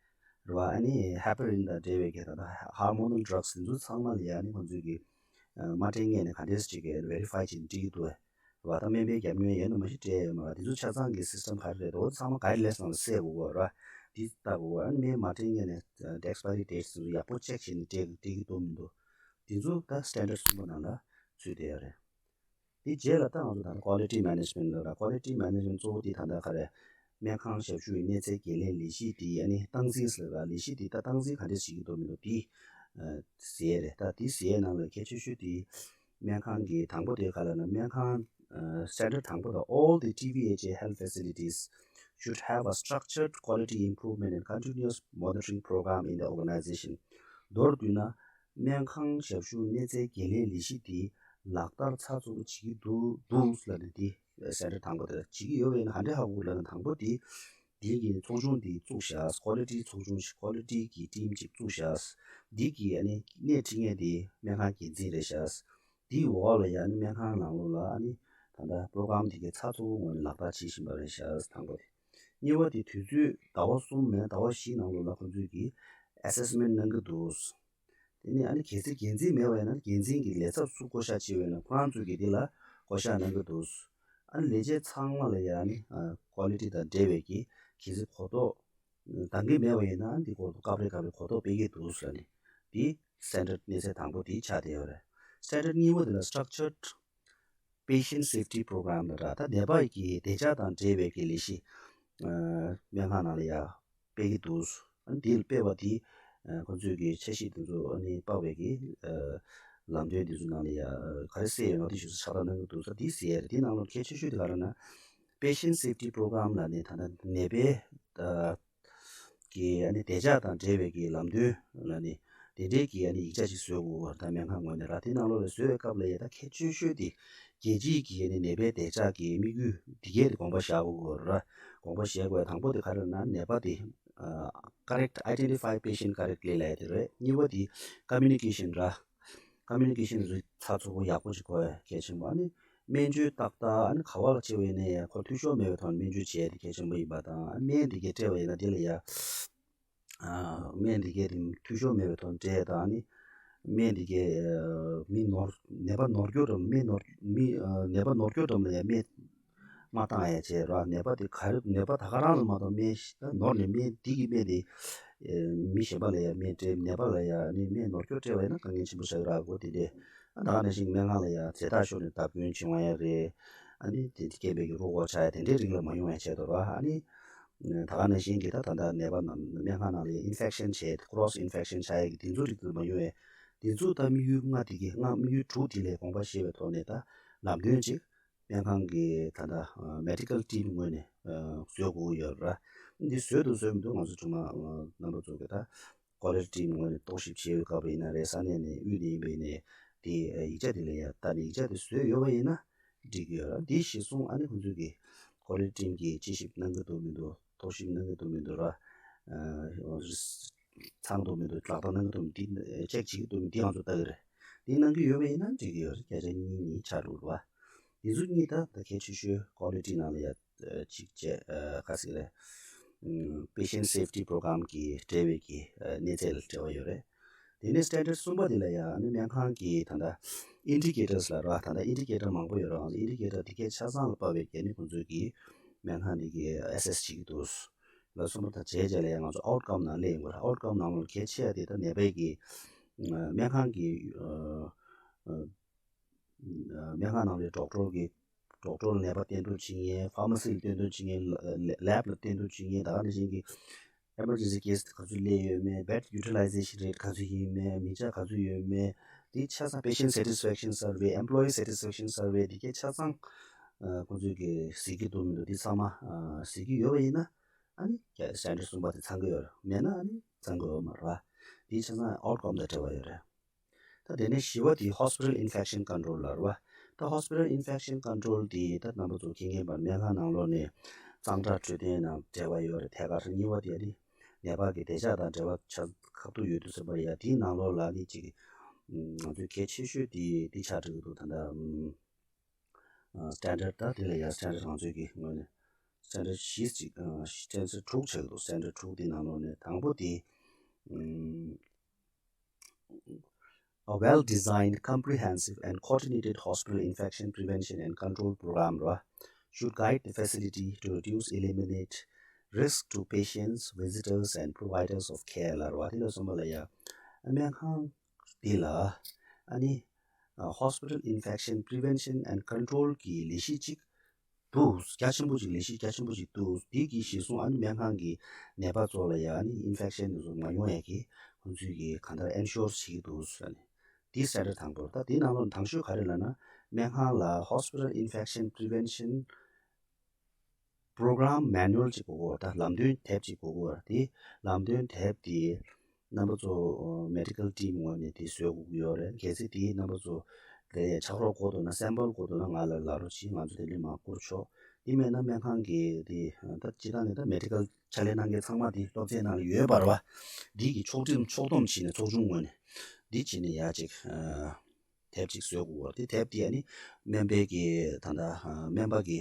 རེད་བ། ཨ་ནི་heparin དང་འབྲེལ་བའི་གི་ད་ལྟ་hormonal drugs དེ་ཚོ་ཚང་མ་ལ་ཡ་ཨ་ནི་ཁོང་ཚོས་གི་མ་སྤྲད་སྔོན་ནས་ག་འདྲས་ཅིག་གི་verify བྱེད་ནས་སྤྲད་ཀྱི་འདུག་བ། རེད་བ། ད་སྨན་པའི་རྒྱབ་སྐྱོར་ཡོད་ན་མ་གཞི་སྤྲད་ཡོད་མ་རེད། དེ་ཚོ་ཆ་ཚང་གི་system ག་རེ་རེད་དོ་ཚང་མ་guidelines ནང་ལ་གསལ་དགོས་གོ་ར། འདི་ལྟ་དགོས་གོ་ཨ་ནི་སྨན་མ་སྤྲད་སྔོན་ནས་expiry date ཚོ་ཡག་པོ་check བྱས་ནས་སྤྲད་སྤྲད་ཀྱི་འདུག་མི་འདུག་དེ་ཚོ་ད་standard གསུམ་པ་ནང་ལ་ཚུད་བསྡད་ཡོད་རེད། དེ་རྗེས་ལ་ད་ང་ཚོ་ད་quality management ལ་ར། quality management གཙོ་བོ་དེ་ད་ལྟ་ག་རེ། སྨན་ཁང་ཞབས་ཞུ་ཡི་གནས་ཚད་འགན་ལེན་ལས་གཞི་དེ་ཨ་ནི་སྟངས་འཛིན་ཟེར་ར། ལས་གཞི་དེ་ད་སྟངས་འཛིན་ག་འདྲས་བྱེད་ཀྱི་འདུག་མི་འདུག་དེ་ ཟེར་རེད། ད་དེ་ཟེར་ནང་ལ་གལ་ཆེ་ཤོས་དེ་སྨན་ཁང་གི་དང་པོ་དེ་ག་ལ་ན་སྨན་ཁང་standard དང་པོ་དང་all the T V H A health facilities should have a structured quality improvement and continuous monitoring program in the organization. མདོར་བསྡུས་ན་སྨན་ཁང་ཞབས་ཞུ་གནས་ཚད་འགན་ལེན་ལས་གཞི་དེ་ལག་བསྟར་ཚགས་ཚུད་པོ་བྱེད་ཀྱི་འདུག་འདུག་ལབ་ནས་དེ་standard དང་པོ་དེ་བྱེད་ཀྱི་ཡོད་པ་ཡིན་ན་ག་འདྲ་ཧ་གོ་ལབ་ན་དང་པོ་དེ་དེ་གི་ཚོགས་ཆུང་དེ་བཙུགས་བཞག quality ཚོགས་ཆུང་ཞིག quality གི་team ཅིག་བཙུགས་བཞག་འདི་གི་ཨ་ནི་སྣེ་ཁྲིད་མཁན་དེ་སྨན་ཁང་འགན་འཛིན་རེད་བཞག་དེའི་འོག་ལ་ཡ་ཨ་ནི་སྨན་ཁང་ནང་ལོགས་ལ་ཨ་ནི་ད་ལྟ་program དེ་གའི་ཚགས་ཚུད་པོ་ངོས་ནས་ལག་བསྟར་བྱེད་བཞིན་པ་རེད་བཞག་དང་པོ་དེ། གཉིས་པ་དེ་དུས་ཚོད་ཟླ་བ་གསུམ་མིན་ཟླ་བ་བཞིའི་ནང་ལོགས་ལ་ཁོང་ཚོས་ཀྱི་assessment གནང་གི་འདུག་དེ་ནས་ཨ་ནི་གལ་སྲིད་འགན་འཛིན་མེད་པ་ཡིན་ན་འགན་འཛིན་གྱི་ལས་ཚབ་སུ་བསྐོ་བཞག་བྱས་པ་ཡིན་ན་ཁོ་རང་ཚོས་ཀྱི་དེ་ལ་བསྐོ་བཞག་གནང་གི་འདུག་ཨ་ནི་ལས་བྱེད་ཚང་མ་ལ་ཡང་ཨ་ནི་ཨ་quality དང་འབྲེལ་བའི་གི་གལ་སྲིད་གོ་རྟོགས་འདང་གི་མེད་པ་ཡིན་ན་ཨ་ནི་འདི་སྐོར་དུ་སྐབས་རེ་སྐབས་རེ་གོ་རྟོགས་སྤེལ་གྱི་འདུག་ཟེར་ནས་འདི་standard གནས་ཚད་དང་པོ་དེ་ཆགས་བསྡད་ཡོད་རེད། standard གཉིས་པ་དེ་ལ་structured patient safety program ལ་ར་ད་ནད་པ་གི་བདེ་འཇགས་དང་འབྲེལ་བའི་གི་ལས་གཞི་ཨ་སྨན་ཁང་ནང་ལ་ཡ་སྤེལ་གྱི་འདུག་ཨ་ནི་དེ་སྤེལ་བ་དེ་ཨ་ཁོ་ཚོས་ཀྱི་འཆར་གཞི་དེ་ཚོ་ཨ་ནི་དཔག་པའི་གི་ཨ་ལམ་སྟོན་དེ་ཚོ་ནང་ལ་ཡ་ག་རེ་གསལ་ཡོད་ན་དེ་ཞུ་ས་ཕྱག་བསྟར་གནང་གི་འདུག་ས་དེ་གསལ་ཡ་རེད། དེ་ནང་ལོགས་གལ་ཆེ་ཤོས་དེ་ག་རེ་ན་patient safety program ལ་ནི་ད་ལྟ་ནད་པའི་ཨ་གི་ཨ་ནི་བདེ་འཇགས་དང་འབྲེལ་བའི་གི་ལམ་སྟོན་ལ་ནི་དེ་འདྲའི་གི་ཨ་ནི་ཡིག་ཆ་ཞིག་བཟོ་དགོས་པ་ད་སྨན་ཁང་ངོས་ནས་ར། དེ་ནང་ལོགས་ལ་བཟོ་བའི་སྐབས་ལ་ཡ་ད་གལ་ཆེ་ཤོས་དེ་རྒྱལ་སྤྱིའི་གི་ཨ་ནི་ནད་པའི་བདེ་འཇགས་ཀྱི་དམིགས་ཡུལ་འདི་གས་དེ་དགོངས་པ་བཞག་དགོས་ཀྱི་ར། དགོངས་པ་བཞག་དགོས་ཡ་དང་པོ་དེ་ག་རེ་ན་ནད་པ་དེ་ཨ་correct identify patient correctly ལབ་ཡ་དེ་རེད། གཉིས་པ་དེ་communication ར། communication རིགས་ཚགས་ཚུད་པོ་ཡག་པོ་ཅིག་དགོས་ཡ་གལ་ཆེན་པོ། ཨ་ནི་སྨན་བཅོས་ཏག་ཏག་ཨ་ནི་ག་བ་ལ་བྱས་པ་ཡིན་ན་ཡང་ཁོ་འཐུས་ཤོར་མེད་པའི་ཐོག་ནས་སྨན་བཅོས་བྱས་ཏེ་གལ་ཆེན་པོ་ཡིན་པ་དང་། ཨ་སྨན་འདི་གས་སྤྲད་པ་ཡིན་ན་འདི་ལ་ཡ་ཨ་སྨན་འདི་གས་དེ་འཐུས་ཤོར་མེད་པའི་ཐོག་ནས་སྤྲད་དང་། ཨ་ནི་སྨན་འདི་གས་ཨ་མི་ནོར་ནད་པ་ནོར་སྐྱོན་འགྲམ་མི་ནོར་མི་ཨ་ནད་པ་ནོར་སྐྱོན་འགྲམ་ལ་ཡ་སྨན་མ་བཏང་ཡ་བྱས་ར། ནད་པ་དེ་ག་རེ་ནད་པ་ད་ག་རང་ལ་མ་གཏོགས་སྨན་ཤི་ད་ནོར་ནས་སྨན་འདི་གི་སྨན་དེ་ཨེ་མི་གཞན་པ་ལ་ཡ་སྨན་སྤྲད། ནད་པ་ལ་ཡ་ནི་སྨན་ནོར་སྐྱོན་སྤྲད་པ་ཡིན་ན་དཀའ་ངལ་ཆེན་པོ་ཆགས་ཀྱི་རེད་གོ། དེ་འདྲས་ཨ་ད་ག་ནང་བཞིན་སྨན་ཁང་ལ་ཡ་ཚེ་ཐག་ཤོར་ནས་བརྡབ་སྐྱོན་བྱུང་བ་ཡང་རེད། ཨ་ནི་དེ་དེ་སྐད་པའི་གི་རོ་འགོག་ཆགས་ཡ་དེ་འདྲའི་རིགས་ལ་མ་ཡོང་ཡ་ཆེད་དུ་ར། ཨ་ནི་ད་ག་ནང་བཞིན་གི་ད་ད་ལྟ་ནད་པ་ནང་སྨན་ཁང་ནང་ལ་ཡ་infection བྱས་cross infection བྱ་ཡ་གི་དེ་ཚོ་རིགས་ལ་མ་ཡོང་བའི་དེ་ཚོ་ད་དམིགས་ཡུལ་ལྔ་དེ་གི་ལྔ་དམིགས་ཡུལ་དྲུག་དེ་ལ་དགོངས་པ་བཞེས་པའི་ཐོག་ནས་ད་ལམ་སྟོན་ཅིག་སྨན་ཁང་གི་ད་ལྟ་ཨ་medical team ངོས་ནས་ཨ་བཟོ་དགོས་ཀྱི་ཡོད་ར། འདི་བཟོས་འདུག་བཟོས་མི་འདུག་ང་ཚོ་ཚང་མ་ཨ་རྣམ་པ་ཚོ་གི་ད་quality team ངོས་ནས་རྟོག་ཞིབ་བྱེད་པའི་སྐབས་ཡིན་ན་རེད། ས་གནས་ནས་དབུས་ནས་ཡིན་པ་ཡིན་ནའི་དེ་ཨ་ཡིག་ཆ་དེ་ལ་ཡ་ལྟ་ནས་ཡིག་ཆ་དེ་བཟོས་ཡོད་པ་ཡིན་ན་འགྲིག་གི་ཡོད་ར། འདི་གཞིར་བཟུང་ཨ་ནི་ཁོང་ཚོས་ཀྱི་quality team གིས་དཔྱད་ཞིབ་གནང་གི་འདུག་མི་འདུག་རྟོག་ཞིབ་གནང་གི་འདུག་མི་འདུག་ར། ཨ་ཚང་འདུག་མི་འདུག་ལག་བསྟར་གནང་གི་འདུག་མི་འདུག check བྱེད་ཀྱི་འདུག་མི་འདུག་འདི་ང་ཚོ་ལྟ་གི་རེད། འདི་གནང་གི་ཡོད་པ་ཡིན་ན་འགྲིག་གི་ཡོད་རེད། བརྒྱ་ཆ་གཉིས་གཉིས་ཆགས་འགྲོ་རེད་བ། འདི་ཚོ་གཉིས་ད་ད་གལ་ཆེ་ཤོས་quality ནང་ལ་ཡ་གཅིག་བྱས་ཨ་ག་ཟེར་རེད། ཨམ་patient safety program གི་འབྲེལ་བའི་གི་ཨ་གནས་ཚད་ལ་འབྲེལ་བ་ཡོད་རེད། དེ་ནས་standard གསུམ་པ་དེ་ལ་ཡ་ཨ་ནི་སྨན་ཁང་གི་ད་ལྟ་indicators ལ་ར། ད་ལྟ་indicator མང་པོ་ཡོད་ར། ང་ཚོ་indicator དེ་གའི་ཆ་ཚང་ལ་དཔག་པའི་གལ་ནི་ཁོང་ཚོས་ཀྱི་སྨན་ཁང་དེ་གའི་assess བྱེད་ཀྱི་འདུག་ལ་གསུམ་པ་དང་བྱས་རྗེས་ལ་ཡང་ང་ཚོ་outcome ནང་སླེབས་ཡོང་གི་རེད། outcome ནང་ལོགས་གལ་ཆེ་བ་དེ་ད་ནད་པའི་གི་ཨ་སྨན་ཁང་གི་ཨ་ཨ་སྨན་ཁང་ནང་ལ་doctor གི་doctor ལ་ནད་པ་བསྟེན་གཏུག་བྱེད་མཁན། pharmacy ལ་བསྟེན་གཏུག་བྱེད་མཁན། lab ལ་བསྟེན་གཏུག་བྱེད་མཁན། ད་ག་ནང་བཞིན་གྱི་emergency case ག་ཚོད་སླེབས་ཡོད་མེད། bed utilization rate ག་ཚོད་ཡིན་མེད། མི་ཆ་ག་ཚོད་ཡོད་མེད། དེ་ཆ་ཚང་patient satisfaction survey, employee satisfaction survey དེ་གའི་ཆ་ཚང་ཨ་ཁོང་ཚོས་ཀྱི་གཟིགས་ཀྱི་འདུག་མི་འདུག་དེ་ཚང་མ་ཨ་གཟིགས་ཀྱི་ཡོད་པ་ཡིན་ན་ཨ་ནི་standard གསུམ་པ་དེ་ཚང་གི་ཡོད་རེད། མེད་ན་ཨ་ནི་ཚང་གི་ཡོད་མ་རེད་བ། དེ་ཆ་ཚང་outcome དང་འབྲེལ་བ་ཡོད་རེད། ད་དེ་ནས་བཞི་པ་དེ་hospital infection control ལབ་རེད་བ། ད་hospital infection control དེ་ད་རྣམ་པ་ཚོ་མཁྱེན་མཁྱེན་པར་སྨན་ཁང་ནང་ལོགས་ནས་གཙང་སྦྲ་འཕྲོད་བསྟེན་དང་འབྲེལ་བ་ཡོད་རེད། ཐད་ཀར་གཉིས་པ་དེ་ཨ་ནི་ནད་པ་གི་བདེ་འཇགས་དང་འབྲེལ་བ་ཆ་ཁག་ཏུ་ཡོད་དུས་ཙམ་པ་ཡ་དེའི་ནང་ལོགས་ལ་ཨ་ནི་ཅིག་ང་ཚོའི་གལ་ཆེ་ཤོས་དེ་དེ་ཆགས་འགྲོ་གི་འདུག་ད་ལྟ་ཨ་standard ད་དེ་ལ་ཡ་standard ང་ཚོའི་གི་ངོས་ནས་standard བཞི་ཅིག་ཨ་standard དྲུག་ཆགས་ཀྱི་འདུག standard དྲུག་དེ་ནང་ལོགས་ནས་དང་པོ་དེ་ཨམ་A well-designed, comprehensive and coordinated hospital infection prevention and control program ར་should guide the facility to reduce, eliminate risk to patients, visitors and providers of care ལབ་ར་བ། དེ་ལ་གསུམ་པ་ལ་ཡ་སྨན་ཁང་འདི་ལ་ཨ་ནི་hospital infection prevention and control གི་ལས་གཞི་གཅིག་འདུག་རྒྱ་ཆེན་པོ་ཅིག་ལས་གཞི་རྒྱ་ཆེན་པོ་ཅིག་འདུག་དེ་གི་གཞིར་བཟུང་ཨ་ནི་སྨན་ཁང་གི་ནད་པ་ཚོ་ལ་ཡ་ཨ་ནི་infection དེ་ཚོ་མ་ཡོང་ཡ་གི་ ཁོང་ཚོས་ཀྱིས་གང་ལྟར་ཨེན་ཤོར་བྱེད་ཀྱི་འདུག་ཟེར་ནས། དེ་སི་ཊེན་ཌར་དང་པོ་རེད། ད་དེའི་ནང་ལོགས་དང་ཤོས་ག་རེ་ལབ་ན། སྨན་ཁང་ལ་Hospital Infection Prevention Program Manual ཅིག་དགོས་ཀྱི་ཡོད་རེད། ད་ལམ་སྟོན་དེབ་ཅིག་དགོས་ཀྱི་ཡོད་རེད། དེ་ལམ་སྟོན་དེབ་དེ་རྣམ་པ་ཚོ་མེ་ཌི་ཀལ་ཊིམ་ངོས་ནས་དེ་བཟོ་དགོས་ཀྱི་ཡོད་རེད། གལ་སྲིད་དེ་རྣམ་པ་ཚོ་ལས་ཕྱག་རོགས་དགོས་འདུག་ན། སེམ་པལ་དགོས་འདུག་ན་ང་ལ་ལབ་རོགས་གྱིས། ང་ཚོ་དེ་ལས་མར་བསྐུར་ཆོག་དེ་མེད་ན་སྨན་ཁང་གི་དེ་ད་སྤྱིར་བཏང་ནས་ད་མེ་ཌི་ཀལ་ཕྱག་ལས་གནང་མཁན་ཚང་མ་དེ་སློབ་ཚན་ནང་ལ་ཡོད་པ་རེད་བ། འདི་གི་ཕྱོགས་སྒྲིམ་ཕྱོགས་བསྡོམས་བྱས་ནས་ཚོགས་ཆུང་ངོས་ནས་འདི་བྱས་ནས་ཡར་ཅིག་དེབ་ཅིག་བཟོ་དགོས་པ་རེད། དེ་དེབ་དེ་ཨ་ནི་སྨན་པའི་གི་ད་ལྟ་སྨན་པ་གི་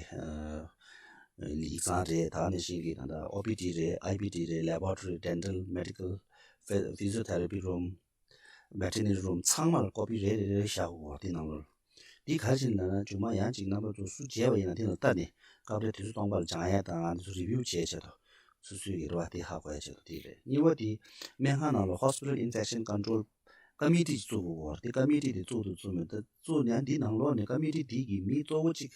ཡིག་ཚང་རེད། ད་ནང་བཞིན་གྱི་ད་ལྟ་ཨོ་པི་ཌི་རེད། ཨའི་པི་ཌི་རེད། ལེ་བྷོ་ཊོ་རི། ཌེན་ཊལ། མེ་ཌི་ཀལ། ཕི་ཟི་ཡོ་ཐེ་ར་པི་རུམ། མེ་ཊར་ནི་ཊི་རུམ་ཚང་མ་ལ་ཀོ་པི་རེ་རེ་རེ་བཞག་དགོས་པ་དེ་ནང་ལོགས། འདི་ག་རེ་བྱས་ནས་ལབ་ན། མཇུག་མ་ཡང་ཅིག་རྣམ་པ་ཚོ་སུ་མཇལ་བ་ཡིན་ན་དེ་ལ་ལྟ་ནས་སྐབས་རེ་དུས་ཚོད་སྟོང་པ་ལ་སྦྱང་ཡ་དང་། དེ་ཚོ་རི་བིའུ་བྱས་བྱས་དང་། སོ་སོའི་གི་རེ་བ་དེ་ཧ་གོ་ཡ་ཆེད་དུ་དེ་རེད། གཉིས་པ་དེ་སྨན་ཁང་ནང་ལ་Hospital Infection Control Committee ཅིག་བཙུགས་དགོས་པ་རེད། དེ་ཀ་མི་ཊི་དེ་བཙུགས་དང་བཙུགས་མེད་ད་བཙུགས་ནས་འདི་ནང་ལོགས་ནས་ཀ་མི་ཊི་དེ་གི་མི་གཙོ་བོ་གཅིག་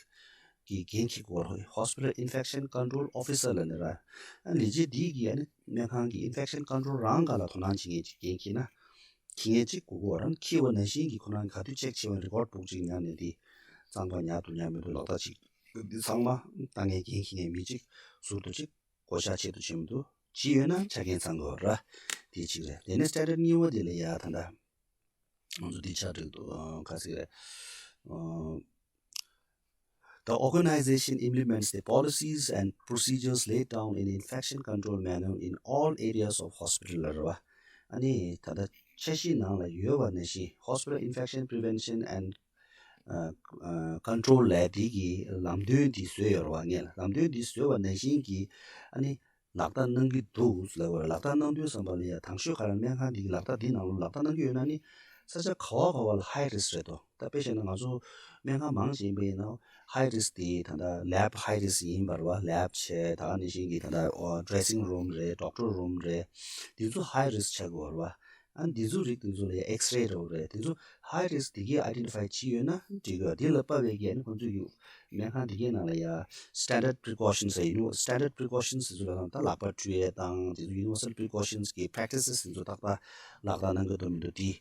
གི་འགན་འཁྱེར་དགོས་པ་རེད། Hospital Infection Control Officer ལབ་ནས་ར། ཨ་ལས་བྱེད་དེ་གི་ཨ་ནི་སྨན་ཁང་གི་ཨིན་ཕེག་ཤན་ཀོན་ཊོལ་རང་སྒང་ལ་དོ་སྣང་བྱེད་མཁན་ཅིག་འགན་འཁྱེར་ན། འཁྱེར་མཁན་གཅིག་དགོས་ཀྱི་ཡོད་རེད། འཁྱེར་བ་ནང་བཞིན་གྱི་ཁོ་རང་གིས་ག་དུས་ཅེག་བྱས་པ་རི་ཀོཌ་བུག་ཅིག་ཉར་ནས་དེ་གཙང་པ་ཉར་འདུག་ཉར་མི་འདུག་ལག་བརྡ་ཅིག་འདི་ཚང་མ་ལྟ་མཁན་འགན་འཁྱེར་མཁན་མི་གཅིག་ཟུར་དུ་གཅིག་བསྐོ་བཞག་བྱེད་དུ་ཕྱིན་མི་འདུག་བྱས་ཡོད་ན་ཆ་རྐྱེན་ཚང་དགོས་ར། དེ་གཅིག་རེད། དེ་ནས་སི་ཊེན་ཌར་གཉིས་པ་དེ་ལ་ཡ་ད་ལྟ་ང་ཚོ་འདི་ཆ་འགྲིག་འདུག་ཨ་ག་ཟེར་རེད། ཨ། The organization implements the policies and procedures laid down in the Infection Control Manual in all areas of hospital ལབ་རེད་བ། ཨ་ནི་ད་ལྟ་འཆར་གཞིའི་ནང་ལ་ཡོད་པ་ནང་བཞིན། Hospital Infection Prevention and Control ལབ་དེ་གི་ལམ་སྟོན་དེ་བཟོས་ཡོད་རེད་བ། ངས་ལམ་སྟོན་དེ་བཟོས་པ་ནང་བཞིན་གྱི་ཨ་ནི་ལག་བསྟར་གནང་གི་འདུག་ལབ་པ་རེད། ལག་བསྟར་གནང་དུས་ཙམ་པ་ལ་ཡ་དང་ཤོས་ག་རེ། སྨན་ཁང་འདི་གི་ལག་བསྟར་འདི་ནང་ལོགས་ལག་བསྟར་གནང་གི་ཡོད་ན་ནི་ས་ཆ་ག་བ་ག་བ་ལ་ཧའི་རིསྐ་རེད་དོ། ད་དཔེ་བཞག་ན་ང་ཚོ་སྨན་ཁང་མང་ཞིག་ཡིན་པ་ཡིན་ན་ཧའི་རིསྐ་དེ་ད་ལྟ་ལེབ་ཧའི་རིསྐ་ཡིན་པ་རེད་བ། ལེབ་བྱས། ད་ནང་བཞིན་གྱི་ད་ལྟ་ཌི་རེ་སིང་རུམ་རེད། ཌོག་ཊར་རུམ་རེད། འདི་ཚོ་ཧའི་རིསྐ་ཆགས་ཀྱི་ཡོད་རེད་བ། ཨ་འདི་ཚོ་རིགས་འདི་ཚོ་ལ་ཡ་ཨེགས་རེ་འདྲ་བོ་རེད། འདི་ཚོ་ཧའི་རིསྐ་འདི་གས་ཨའི་ཌེན་ཊི་ཕའི་བྱས་ཡོད་ན་འགྲིག་གི་ཡོད། འདི་ལ་དཔག་པའི་གི་ཨ་ནི་ཁོང་ཚོས་ཀྱི་སྨན་ཁང་འདི་གའི་ནང་ལ་ཡ་standard precautions ཡིན་ནོ། Standard precautions ཟེར་ཚུལ་ལ་ད་ལག་པ་འཁྲུ་ཡས་དང་དེ་ཚོ་universal precautions གི་practices དེ་ཚོ་ཏག་ཏག་ལག་བསྟར་གནང་གི་འདུག་མི་འདུག་དེ་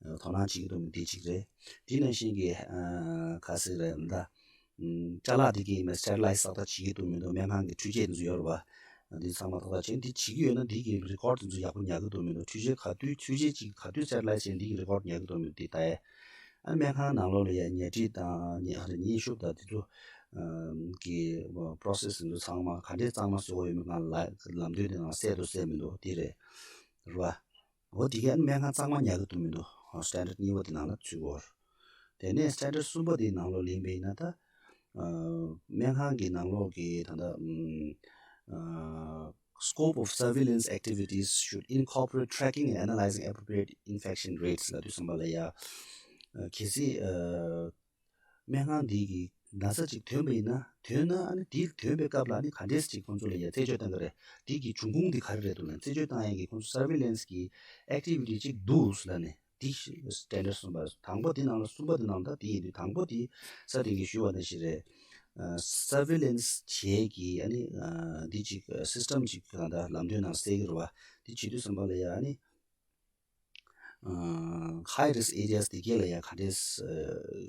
དོ་སྣང་བྱེད་ཀྱི་འདུག་མི་འདུག་དེ་གཅིག་རེད། དེ་ནང་བཞིན་གྱི་ཨ་ག་ཟེར་རེད་ད། ཅ་ལག་དེ་གའི་ཡིན་ན་སི་ཊེ་རི་ལའི་ཛི་ཏག་ཏག་བྱེད་ཀྱི་འདུག་མི་འདུག་སྨན་ཁང་གི་འཕྲུལ་ཆས་དེ་ཚོ་ཡོད་རེད་པ། འདི་ཚང་མ་ཏག་ཏག་བྱས། འདི་བྱེད་ཀྱི་ཡོད་ན་འདི་གི་རི་ཀོཌ་དེ་ཚོ་ཡག་པོ་ཉར་གི་འདུག་མི་འདུག་འཕྲུལ་ཆས་ག་དུས་འཕྲུལ་ཆས་གཅིག་ག་དུས་སི་ཊེ་རི་ལའི་ཛི་བྱས་ནས་འདི་གི་རི་ཀོཌ་ཉར་གི་འདུག་མི་འདུག་དེ་ལྟ་ཡས། ཨ་སྨན་ཁང་ནང་ལོགས་ལ་ཡ་ཉལ་ཁྲི་དང་ཉལ་ཉལ་ཤུབས་དང་དེ་ཚོ་གི་པོ་རོ་སེ་སི་དེ་ཚོ་ཚང་མ་ག་འདྲས་གཙང་མ་བཟོ་དགོས་ཡོད་མེད་ང་ལ་ལམ་སྟོན་དེ་ནང་གསལ་འདུག་གསལ་མི་འདུག་དེ་རེད། རེད་པ། འོ་དེ་གས་སྨན་ཁང་གཙང་མ་ཉར་གི་འདུག་མི་འདུག་སི་ཊེན་ཌར་གཉིས་པ་དེ་ནང་ལ་ཚུད་ཡོད། དེ་ནས་སི་ཊེན་ཌར་གསུམ་པ་དེའི་ནང་ལོགས་ལེན་པ་ཡིན་ན་ད། ཨ་སྨན་ཁང་གི་ནང་ལོགས་ཀྱི་ད་ལྟ་ཨ་scope of surveillance activities should incorporate tracking and analyzing appropriate infection rates ལབ་དུས་ཙམ་པ་ལ་ཡ། ཨ་གལ་སྲིད་ཨ། སྨན་ཁང་འདི་གི་ན་ཚ་ཅིག་ཐོན་པ་ཡིན་ན། ཐོན་ན་ཨ་ནི་དེ་ཐོན་པའི་སྐབས་ལ་ཨ་ནི་ག་འདྲས་ཅིག་ཁོང་ཚོ་ལ་ཡ་རྩད་གཅོད་བཏང་གི་རེད། དེ་གི་འབྱུང་ཁུངས་དེ་ག་རེ་རེད་འདུག་ལབ་རྩད་གཅོད་བཏང་ཡས་ཀྱི་ཁོང་ཚོ་སར་ཝེ་ལན་སི་གི་ཨེག་ཊི་བི་ཊི་ཅིག་འདུག་ལབ་ནས་དེ་སི་ཊེན་ཌར་གསུམ་པ། དང་པོ་དེ་ནང་ལ་གསུམ་པ་དེ་ནང་ད་དེ་ཡིན་དུས་དང་པོ་དེ་ས་སྟེང་གི་ཞུ་བ་ནང་བཞིན་རེད། སར་ཝེ་ལན་སི་བྱས་ཀྱི་ཨ་ནི་འདི་ཅིག་སི་སི་ཊམ་ཅིག་གང་ལྟར་ལམ་སྟོན་ནང་གསལ་གི་རེད་བ། དེ་བྱེད་དུས་ཙམ་པ་ལ་ཡ་ཨ་ནི། ཨ་high risk areas དེ་གས་ལ་ཡང་ག་འདྲས་ཨ་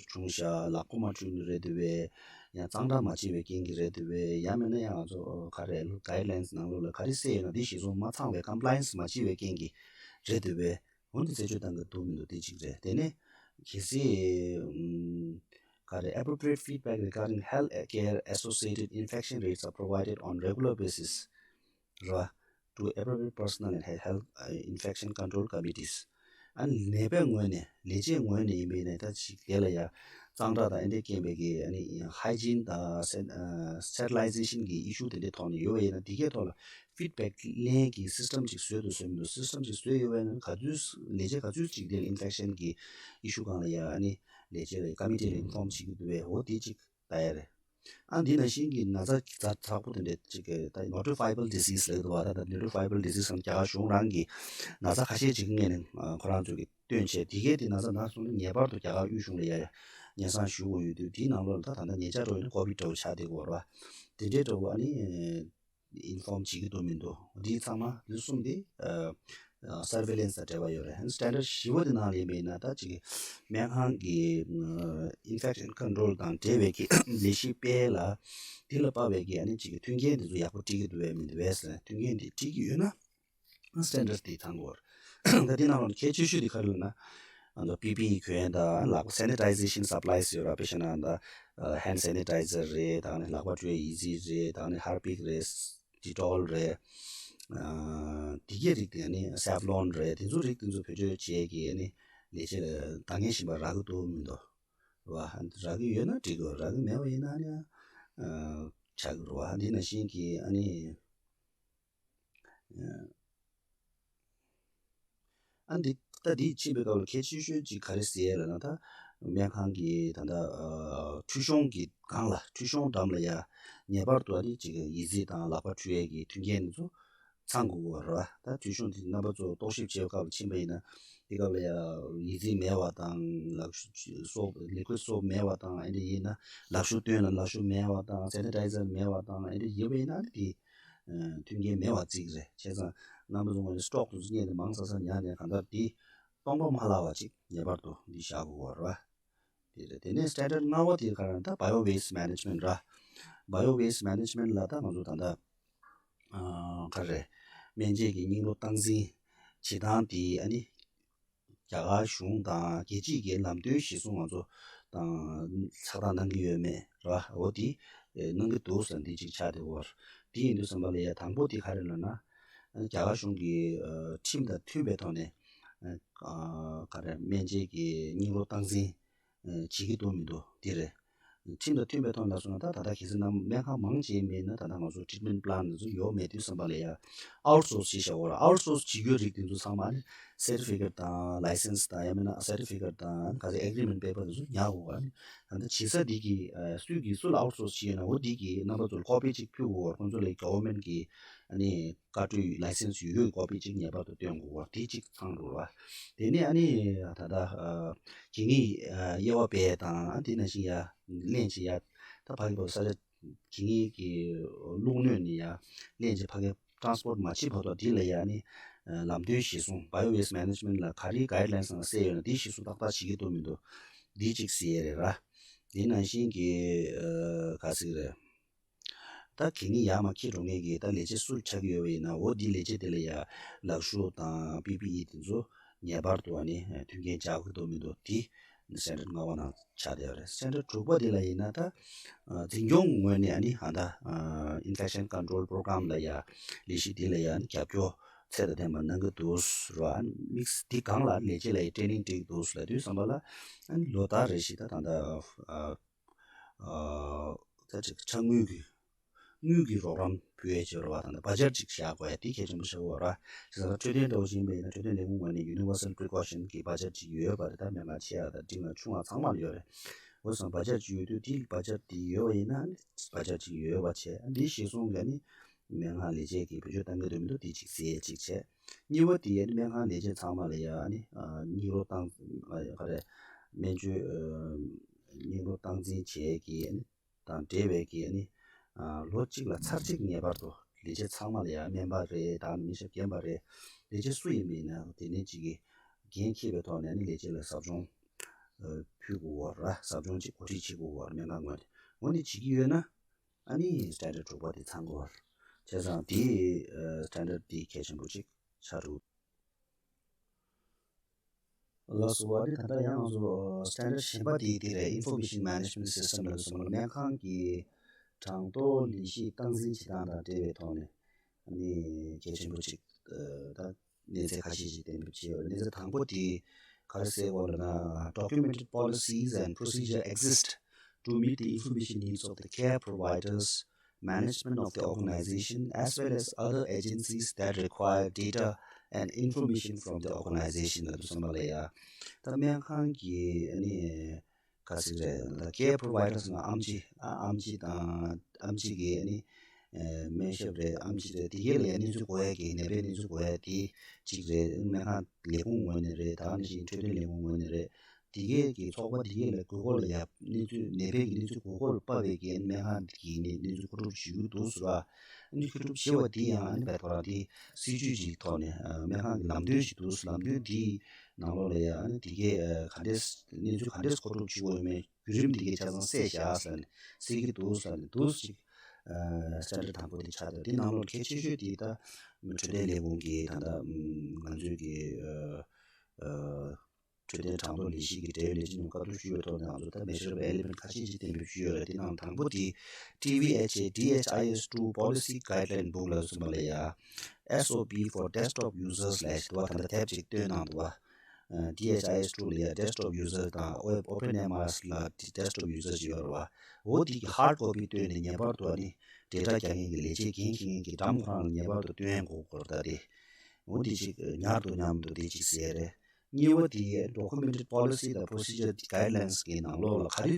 བྱུང་ཤག་ལག་པ་མ་འཁྲུ་ནི་རེད་འདུག་པས། ཡང་གཙང་སྦྲ་མ་བྱས་པའི་རྐྱེན་གྱིས་རེད་འདུག་པས། ཡང་མིན་ན་ཡང་ང་ཚོ་ག་རེ་གའིཌ་ལའིན་སི་ནང་ལོགས་ལ་ག་རེ་གསལ་ཡོད་ན་འདི་གཞིར་བཟུང་མ་ཚང་བའི་ཀམ་པ་ལའི་ཡན་སི་མ་བྱས་པའི་རྐྱེན་གྱིས་རེད་འདུག་པས། འོན་ཏེ་རྩད་གཅོད་བཏང་གི་འདུག་མི་འདུག་དེ་གཅིག་རེད། དེ་ནས་གལ་སྲིད་ཨམ་ག་རེ་appropriate feedback regarding health care associated infection rates are provided on regular basis ར། to appropriate personnel and health uh, infection control committees. ཨ་ནི་ནད་པའི་ངོས་ནས་ལས་བྱེད་ངོས་ནས་ཡིན་པ་ཡིན་ན་ད་ཅིག་དེ་ལ་ཡ་གཙང་སྦྲ་དང་ཨེ་འདྲའི་རྐྱེན་པས་ཀྱི་ཨ་ནི་ཧའི་ཇིན་དང་སི་ཊེ་རི་ལའི་ཛེ་ཤན་གྱི་ཨི་ཤུ་དེ་འདྲའི་ཐོག་ནས་ཡོད་པ་ཡིན་ན་དེ་གའི་ཐོག་ལ་ཕིཌ་བེག་ལེན་གྱི་སི་སི་ཊམ་ཅིག་བཟོས་འདུག་བཟོས་མི་འདུག་སི་སི་ཊམ་ཅིག་བཟོས་ཡོད་པ་ཡིན་ན་ག་ཚོད་ལས་བྱེད་ག་ཚོད་ཅིག་དེ་ལ་ཨིན་ཕེག་ཤན་གྱི་ཨི་ཤུ་སྒང་ལ་ཡ་ཨ་ནི་ལས་བྱེད་ཀ་མི་ཊི་ལ་ཨིན་ཕོམ་བྱེད་ཀྱི་འདུག་པས། འོ་དེ་ཅིག་ལྟ་ཡ་རེད། ཨ་འདི་ནང་བཞིན་གྱི་ན་ཚ་ཛ་དྲག་པོ་དེ་འདྲས་ཅིག་གི་ད་notifiable disease ལབ་འདུག་བ། ད་ད་notifiable disease སམ་རྒྱ་གར་གཞུང་རང་གི་ན་ཚ་ཁ་ཤས་ཅིག་སྔོན་ནས་ཁོ་རང་ཚོ་གི་བཏོན་བྱས། དེ་གས་དེ་ན་ཚ་ན་སོང་ན་ངེས་པར་དུ་རྒྱ་གར་དབུས་གཞུང་ལ་ཡ་ཡ་སྙན་སེང་ཞུ་དགོས་ཡོད་དུས་དེའི་ནང་ལོགས་ལ་ད་ད་ལྟ་ཉེ་ཆར་འགྲོ་ཡོད་ན་ཀོ་བིཌ་འདྲ་བོ་ཆགས་བསྡད་ཀྱི་ཡོད་རེད་བ། དེ་འདྲའི་འདྲ་བོ་ཨ་ནི་ཨིན་ཕོམ་བྱེད་ཀྱི་འདུག་མི་འདུག་འདི་ཚང་མ་འདི་གསུམ་དེ་ཨ་ སར་ཝེ་ལན་སི་དང་འབྲེལ་བ་ཡོད་རེད། ཨ་ནི་སི་ཊན་ཌར་བཞི་པ་དེ་ནང་ལ་ཡིན་པ་ཡིན་ན་ད་ཅིག་སྨན་ཁང་གི་ཨིན་ཕེག་ཤན་ཀོན་ཊོལ་དང་འབྲེལ་བའི་གི་ལས་གཞི་སྤེལ་ལ་དེ་ལ་དཔག་པའི་གི་ཨ་ནི་ཅིག་མཐུན་རྐྱེན་དེ་ཚོ་ཡག་པོ་སྒྲིག་གི་འདུག་བས་མི་འདུག་བས་ཟེར་ན། མཐུན་རྐྱེན་དེ་སྒྲིག་གི་ཡོད་ན་སི་ཊན་ཌར་དེ་ཚང་དགོས་རེད། ད་དེ་ནང་ལ་གལ་ཆེ་ཤོས་དེ་ག་རེ་ལབ་ན། ཨ་ནི་པི་པི་ཨི་གྱོན་དང་ལག་པ་སེ་ནི་ཊའི་ཟེ་ཤན་སབ་ལའི་སི་ཡོད་ར། དཔེ་བཞག་ན་ད་ཧེན་ཌི་སེ་ནི་ཊའི་ཟར་རེད། ད་ནི་ལག་པ་བཀྲུ་བའི་ཡི་ཙི་རེད། ད་ནི་ཧར་པིག་རེད། ཌི་ཊོལ་རེད། ཨ་དེ་གའི་རིགས་དེ། ཨ་ནི་སེབ་ལོན་རེད། དེ་ཚོ་རིགས་དེ་ཚོ་བེད་སྤྱོད་བྱེད་ཀྱི་ཨ་ནི་ལས་བྱེད་ལ་ད་ངས་བཞིན་པ་རག་གི་འདུག་མི་འདུག་ར། རག་གི་ཡོད་ན་འགྲིག་གི་རེད། རག་གི་མེད་པ་ཡིན་ན་ནི་ཨ་ཆགས་ཀྱི་རེད་བ། འདི་ནང་བཞིན་གྱི་ཨ་ནི་ཨ་ཨ་འདི་ད་འདི་ཕྱིན་པའི་སྐབས་ལ་གལ་ཆེ་ཤོས་ཅིག་ག་རེ་ཟེར་ལབ་ན། ད་སྨན་ཁང་གི་ད་ལྟ་ཨ་ཁྲུས་གཞོང་གི་སྒང་ལ། ཁྲུས་གཞོང་འགྲམ་ལ་ཡ་ངེས་པར་དུ་ཨ་ནི་ཅིག་ཡི་ཙི་དང་ལག་པ་འཁྲུ་ཡས་ཀྱི་མཐུན་རྐྱེན་དེ་ཚོ་ཚང་དགོས་པ་རེད་བ། ད་ཁྲུས་གཞོང་དེ་རྣམ་པ་ཚོ་རྟོག་ཞིབ་བྱེད་པའི་སྐབས་ལ་ཕྱིན་པ་ཡིན་ན། དེ་སྐབས་ལ་ཡ་ཡི་ཙི་མེད་པ་དང་། ལག་ཤུ་སོབ་ལི་ཀུའིཌ་སོབ་མེད་པ་དང་། ཨ་འདྲ་ཡིན་ན་ལག་ཤུ་སྟོན་ལ་ལག་ཤུ་མེད་པ་དང་། སེ་ནི་ཊའི་ཟར་མེད་པ་དང་། ཨ་འདྲ་ཡོད་པ་ཡིན་ན་ཨ་ནི་དེ་མཐུན་རྐྱེན་མེད་པ་བརྩི་གི་རེད། བྱས་ཙང་རྣམ་པ་ཚོ་ངོས་ནས་སི་ཊོག་དེ་ཚོ་རྙེད་ནས་མང་ཙམ་ཙམ་ཉར་ནས་གང་ལྟར་དེ་སྟོང་པ་མ་ལྷག་པ་ཅིག་ངེས་པར་དུ་འདི་བཞག་དགོས་པ་རེད་བ། དེ་རེད། དེ་ནས་སི་ཊན་ཌར་ལྔ་པ་དེ་ག་རེ་ད་བ་ཡོ་ཝེ་སི་ཊི་མེ་ནེ་ཇི་མེན་ཊི་ར། བ་ཡོ་ཝེ་སི་ཊི་མེ་ནེ་ཇི་མེན་ཊི་ལ་ད་ང་ཚོ་ད་ལྟ་ཨ་ག་རེ་སྨན་དཔྱད་ཀྱི་སྙིགས་རོ་སྟངས་འཛིན་བྱེད་སྟངས་དེ་ཨ་ནི་རྒྱ་གར་གཞུང་དང་རྒྱལ་སྤྱིའི་གི་ལམ་སྟོན་གཞིར་བཟུང་ང་ཚོ་དང་ཚགས་དང་གནང་གི་ཡོད་མེད་ར། འོ་དེ་གནང་གི་འདུག་ཟེར་འདི་གཅིག་ཆགས་བསྡད་ཡོད་རེད། དེ་ཡིན་དུས་ཙམ་པ་ལ་ཡ་དང་པོ་དེ་ག་རེ་ལབ་ན། རྒྱ་གར་གཞུང་གི་ཨ་ཁྲིམས་དང་མཐུན་པའི་ཐོག་ནས་ཨ་ག་རེ་སྨན་དཔྱད་ཀྱི་སྙིགས་རོ་སྟངས་འཛིན་ཨ་བྱེད་ཀྱི་འདུག་མི་འདུག་དེ་རེད། ཁྲིམས་དང་མཐུན་པའི་ཐོག་ནས་སོང་ན་ད་ད་ལྟ་གལ་སྲིད་ནམ་སྨན་ཁང་མང་ཆེ་མེད་ན། ད་ལྟ་ང་ཚོ་ཊི་རི་ཊི་མེན་ཊི་པི་ལན་དེ་ཚོ་ཡོད་མེད་དུས་ཙམ་པ་ལ་ཡ་ཨའུཊ་སོར་སི་བྱེད་བཞག་ཡོད་རེད། ཨའུཊ་སོར་སི་བྱེད་རྒྱུའི་རིགས་དེ་ཚོ་ཚང་མ་ནི་སར་ཊི་ཕི་ཀེཊ་དང་ལའི་སེན་སི་དང་། ཡང་མིན་ན་སར་ཊི་ཕི་ཀེཊ་དང་ག་ཚོད་ཨེག་རི་མེན་ཊི་པེ་པར་དེ་ཚོ་ཉར་དགོས་པ་ནི། ད་ལྟ་བྱེད་ས་འདི་གི་ཨ་སུས་ཀྱིས་སུ་ལ་ཨའུཊ་སོར་སི་བྱེད་ཡོད་ན། འོ་འདི་གི་རྣམ་པ་ཚོ་ལ་ཀོ་པི་གཅིག་ཕུལ་དགོས་པ། ཁོང་ཚོ་ལ་གྷ་ཝར་མེན་ཊི་གི་ཨ་ནི་བཀའ་འཁྲོལ་ལའི་སེན་སི་ཡོད་ཡོད་ཀོ་པི་གཅིག་ངེས་པར་དུ་སྟོན་དགོས་པ། དེ་གཅིག་ཚང་དགོས་པ། དེ་ནས་ཨ་ནི་ད་ལྟ་ཨ་གད་སྙིགས་ཨ་དབྱེ་བ་སྤེལ་དང་། ཨ་དེ་ནང་བཞིན་ཡ་ལེན་བྱེད་ཡ་ད་ཕ་གི་བ་ས་ཆ་གད་སྙིགས་ཀྱི་བླུགས་སྣོད་ནས་ཡ་ལེན་བྱེད་ཕ་གི་ཊ་རན་སི་པོར་ཊི་མ་བྱེད་བར་དུ་དེ་ལ་ཡ་ཨ་ནི་ཨ་ལམ་སྟོན་གཞིར་བཟུང་བ་ཡོ་ཝེ་སི་ཊི་མེ་ནེ་ཇི་མེན་ཊི་ལ་ག་རེའི་གའིཌ་ལའིན་སི་ནང་གསལ་ཡོད་ན་དེ་གཞིར་བཟུང་ཏག་ཏག་བྱེད་ཀྱི་འདུག་མི་འདུག་འདི་གཅིག་གཟིགས་ཡས་རེད་ར། དེ་ནང་བཞིན་གྱི་ཨ་ག་ཟེར་གྱི་རེད། ད་གད་སྙིགས་ཡར་མར་འཁྱེར་འགྲོ་མཁན་གྱི་ད་ལས་བྱེད་སུ་ཆགས་ཀྱི་ཡོད་པ་ཡིན་ན། འོ་འདི་ལས་བྱེད་དེ་ལ་ཡ་ལག་ཤུབས་དང་པི་པི་ཨི་དེ་ཚོ་ངེས་པར་དུ་ཨ་ནི་མཐུན་རྐྱེན་སྦྱར་དགོས་འདུག་མི་འདུག་དེ་སི་ཊན་ཌར་ལྔ་པ་ནང་ཆགས་བསྡད་ཡོད་རེད། སི་ཊན་ཌར་དྲུག་པ་དེ་ལ་ཡིན་ན་ད་ཨ་འཛིན་སྐྱོང་ངོས་ནས་ཨ་ནི་ཨ་ད་ཨ་ཨིན་ཕེག་ཤན་ཀོན་ཊོལ་པོ་རོ་གྷ་རམ་ལ་ཡ་ལས་གཞི་དེ་ལ་ཡ་ཨ་ནི་རྒྱབ་སྐྱོར་ཚད་དང་ལྡན་པ་གནང་གི་འདུག་ར། ཨ་ནི་དམིགས་འདི་སྒང་ལ་ལས་བྱེད་ལ་ཡ་ཊེ་ནིང་སྤྲད་ཀྱི་འདུག་ལབ་དུས་ཙམ་པ་ལ། ཨ་ནི་ལོ་ལྟར་རེ་བཞིན་ད་ད་ལྟ་ཨ། ཨ་ད་ཅིག་ཕྱག་དངུལ་གྱི་དངུལ་གྱི་རོགས་རམ་ཕུལ་ཡས་བྱེད་རོགས་པ་དང་། བ་ཇེཊ་ཅིག་བཞག་དགོས་ཡ་དེ་གལ་ཆེན་པོ་ཆགས་ཡོད་ར། བྱས་ཙང་འཕྲོད་བསྟེན་འདྲ་བོ་ཞིག་ཡིན་པ་ཡིན་ན་འཕྲོད་བསྟེན་ལས་ཁུངས་ངོས་ནས་ཡུ་ནི་ཝར་སལ་པི་རི་ཀོ་ཤན་གྱི་བ་ཇེཊ་ཅིག་ཡོད་པ་རེད། ད་སྨན་ཁང་ཆེ་བ་དང་འབྲིང་བ་ཆུང་བ་ཚང་མ་ལ་ཡོད་རེད། འོ་སོང་བ་ཇེཊ་ཅིག་ཡོད་དུས་དེ་བ་ཇེཊ་དེ་ཡོད་པ་ཡིན་ན་བ་ཇེཊ་ཅིག་ཡོད་པ་བྱས། འདི་གཞིར་བཟུང་གི་ནི་སྨན་ཁང་ལས་བྱེད་ཀྱི་བེད་སྤྱོད་གཏང་གི་འདུག་མི་འདུག་དེ་གཅིག་གཟིགས་ཡས་གཅིག་བྱས། གཉིས་པ་དེ་ནི་སྨན་ཁང་ལས་བྱེད་ཚང་མ་ལ་ཡ་ནི་ཨ་སྙིགས་རོ་སྟངས་ཨ་ག་རེ་སྨན་བཅོས་ཨ་སྙིགས་རོ་སྟངས་འཛིན་བྱེད་ཀྱི་ནི་དང་འབྲེལ་བའི་གི་ནི་ཨ་ལོ་གཅིག་ལ་ཚར་གཅིག་ངེས་པར་དུ་ལས་བྱེད་ཚང་མ་ལ་ཡ་སྨན་པ་རེད་དང་ནི་སྨན་ཞབས་རྒན་པ་རེད། ལས་བྱེད་སུ་ཡིན་པ་ཡིན་ན་དེ་ནི་གཅིག་གི་འགན་འཁྱེར་བའི་ཐོག་ནས་ནི་ལས་བྱེད་ལ་ཟབ་སྦྱོང་ཨ་ཕུལ་དགོས་པ་ར། ཟབ་སྦྱོང་ཅིག་གོ་སྒྲིག་བྱེད་དགོས་པ་ར། སྨན་ཁང་ངོས་ནས་འོ་ནི་བྱེད་ཀྱི་ཡོད་ན། ཨ་ནི་སི་ཊན་ཌར་དྲུག་པ་དེ་ཚང་དགོས་པ་རེད། བྱས་ཙང་དེ་ཨ་སི་ཊན་ཌར་དེ་གལ་ཆེན་པོ་ཅིག་ཆགས་འདུག་ལགས་སོ། ཨ་ནི་ད་ལྟ་ཡང་ང་ཚོ་ཨ་སི་ཊན་ཌར་གཞན་པ་དེ་དེ་རེད། Information Management System ལབ་སོང་ལ་སྨན་ཁང་གི་གྲངས་ཐོ་ལས་གཞི་སྟངས་འཛིན་བྱེད་སྟངས་དང་འབྲེལ་བའི་ཐོག་ནས་ཨ་ནི་གལ་ཆེན་པོ་ཅིག་ཨ་ད་གནས་ཚད་ཁ་ཤས་ཤིག་གཏན་འབེབས་བྱས་ཡོད། གནས་ཚད་དང་པོ་དེ་ག་རེ་ཟེར་དགོས་ལབ་ན། Documented policies and procedure exist to meet the information needs of the care providers, management of the organization, as well as other agencies that require data and information from the organization ལབ་དུས་ཙམ་པ་ལ་ཡ། ད་སྨན་ཁང་གི་ཨ་ནི་ག་ཟེར་རེད། ད་care providers ང་ཨེམ་ཆི་ཨ་ཨེམ་ཆི་དང་ཨེམ་ཆི་གི་ཨ་ནི་ཨ་སྨན་ཞབས་རེད། ཨེམ་ཆི་རེད། དེ་གའི་ལ་ཡ་གནས་ཚུལ་གོ་ཡ་གི་ནད་པའི་གནས་ཚུལ་གོ་ཡ་དེ་གཅིག་རེད། སྨན་ཁང་ལས་ཁུངས་ངོས་ནས་རེད། ད་ནི་ཞིང་འཕྲོད་བསྟེན་ལས་ཁུངས་ངོས་ནས་རེད། དེ་གའི་གི་ཚོགས་པ་དེ་གའི་ལ་དགོས་མཁོ་ལ་ཡ་གནས་ཚུལ་ནད་པའི་གི་གནས་ཚུལ་དགོས་མཁོ་ལ་དཔག་པའི་གི་སྨན་ཁང་གི་གནས་གནས་ཚུལ་མཁོ་སྒྲུབ་ཞུ་གི་འདུག་ཟེར་བ། ཨ་ནི་མཁོ་སྒྲུབ་བྱེད་པ་དེ་ཡང་ཨ་ནི་བད་ཁོ་རང་དེ་སྲིད་ཇུས་ཅིག་ཐོག་ནས་ཨ་སྨན་ཁང་གི་ལམ་སྟོན་ཞིག་འདུག་ལམ་སྟོན་དེའི་ནང་ལོགས་ལ་ཡ་ཨ་ནི་དེ་གའི་ཨ་ག་འདྲས་གནས་ཚུལ་ག་འདྲས་མཁོ་སྒྲུབ་བྱེད་དགོས་ཡོད་མེད་བརྒྱུད་རིམ་དེ་གའི་ཆ་ཚང་གསལ་བཞག་ཟེར་ནས་གསལ་གྱི་འདུག་ཟེར་ནས་འདུག་ཅིག་ཨ་སི་ཊེན་ཌར་དང་པོ་དེ་ཆགས་འདུག་དེ་ནང་ལོགས་གལ་ཆེ་ཤོས་དེ་ད་འཕྲོད་བསྟེན་ལས་ཁུངས་ཀྱི་ད་ལྟ་ང་ཚོའི་གི་ཨ་ཨ། འཕྲོད་བསྟེན་དྲང་ཐོག་ལས་གཞི་གི་འབྲེལ་ཡོད་ལས་བྱེད་རྣམས་བཀའ་བསྡུར་ཞུས་པའི་ཐོག་ནས་ང་ཚོ་ད་measurable element ཁ་ཤས་ཅིག་གཏན་འབེབས་ཞུས་ཡོད་རེད། དེ་ནང་དང་པོ་དེ་ཊི་བྷི་ཨེཆ་ཨེ་ཌི་ཨེཆ་ཨའི་ཨེས་ཊུ་Policy Guideline Book ལ་གསུངས་པ་ལ་ཡ། S O P for desktop users ལས་ཞེས་པ་ད་ལྟ་དེབ་ཅིག་བཏོན་གནང་འདུག་བ། ཊི་ཨེཆ་ཨའི་ཨེས་ཊུ་ལ་ཡ་desktop users དང་OpenMRS ལ་desktop users ཡོད་རེད་བ། འོ་དེ་གི་hard copy བཏོན་ནས་ངེས་པར་དུ་ཨ་ནི་data རྒྱག་མཁན་གྱི་ལས་བྱེད་འགན་འཁྱེར་མཁན་གྱི་འགྲམ་ཁོ་རང་ལ་ངེས་པར་དུ་སྟོན་དགོས་སྐོར་ད་དེ། འོ་དེ་ཅིག་ཉར་དུ་མཉམ་དུ་དེ་ཅིག་ཟེར་རེད། གཉིས་པ་དེ་documented policy དང་procedure guidelines གི་ནང་ལོགས་ལ་ག་རེ་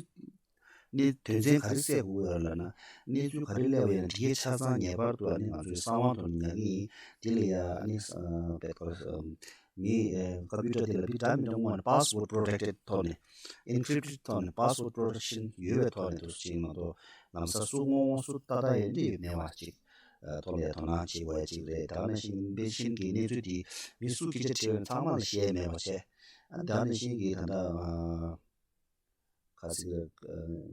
ནི་དོན་ཚན་ག་རེ་གསལ་དགོས་ཡོད་ལབ་ན། གནས་ཚུལ་ག་རེ་སླེབས་པ་ཡིན་ན་དེ་གའི་ཆ་ཚང་ངེས་པར་དུ་ཨ་ནི་ང་ཚོའི་གསང་བ་ཐོག་ནས་ཉར་གྱི་ཡིན། དེ་ལ་ཡ་ཨ་ནི་བེད་ཁོ་མི་computer དེ་ལ་བི་འདྲ་མི་འདྲ་སྔོན་password protected ཐོག་ནས་encrypted ཐོག་ནས་password protection ཡོད་པའི་ཐོག་ནས་དུ་ཅིག་མ་གཏོགས་ལམ་སང་སུ་དངོས་དངོས་སུ་ལྟ་ལྟ་ཡོད་འདི་ཡོད་མེད་པ་ཅིག་ཐོག་ལ་དོ་སྣང་བྱེད་དགོས་ཡ་ཅིག་རེད། ད་ག་ནང་བཞིན་པེ་ཤེན་གྱི་གནས་ཚུལ་དེ་མི་སུ་སྐད་ཆ་དྲིས་པ་ཚང་མ་ལ་བཤད་མེད་པ་བྱས། ཨ་ད་ག་ནང་བཞིན་གྱི་ད་ལྟ་ག་ཟེར་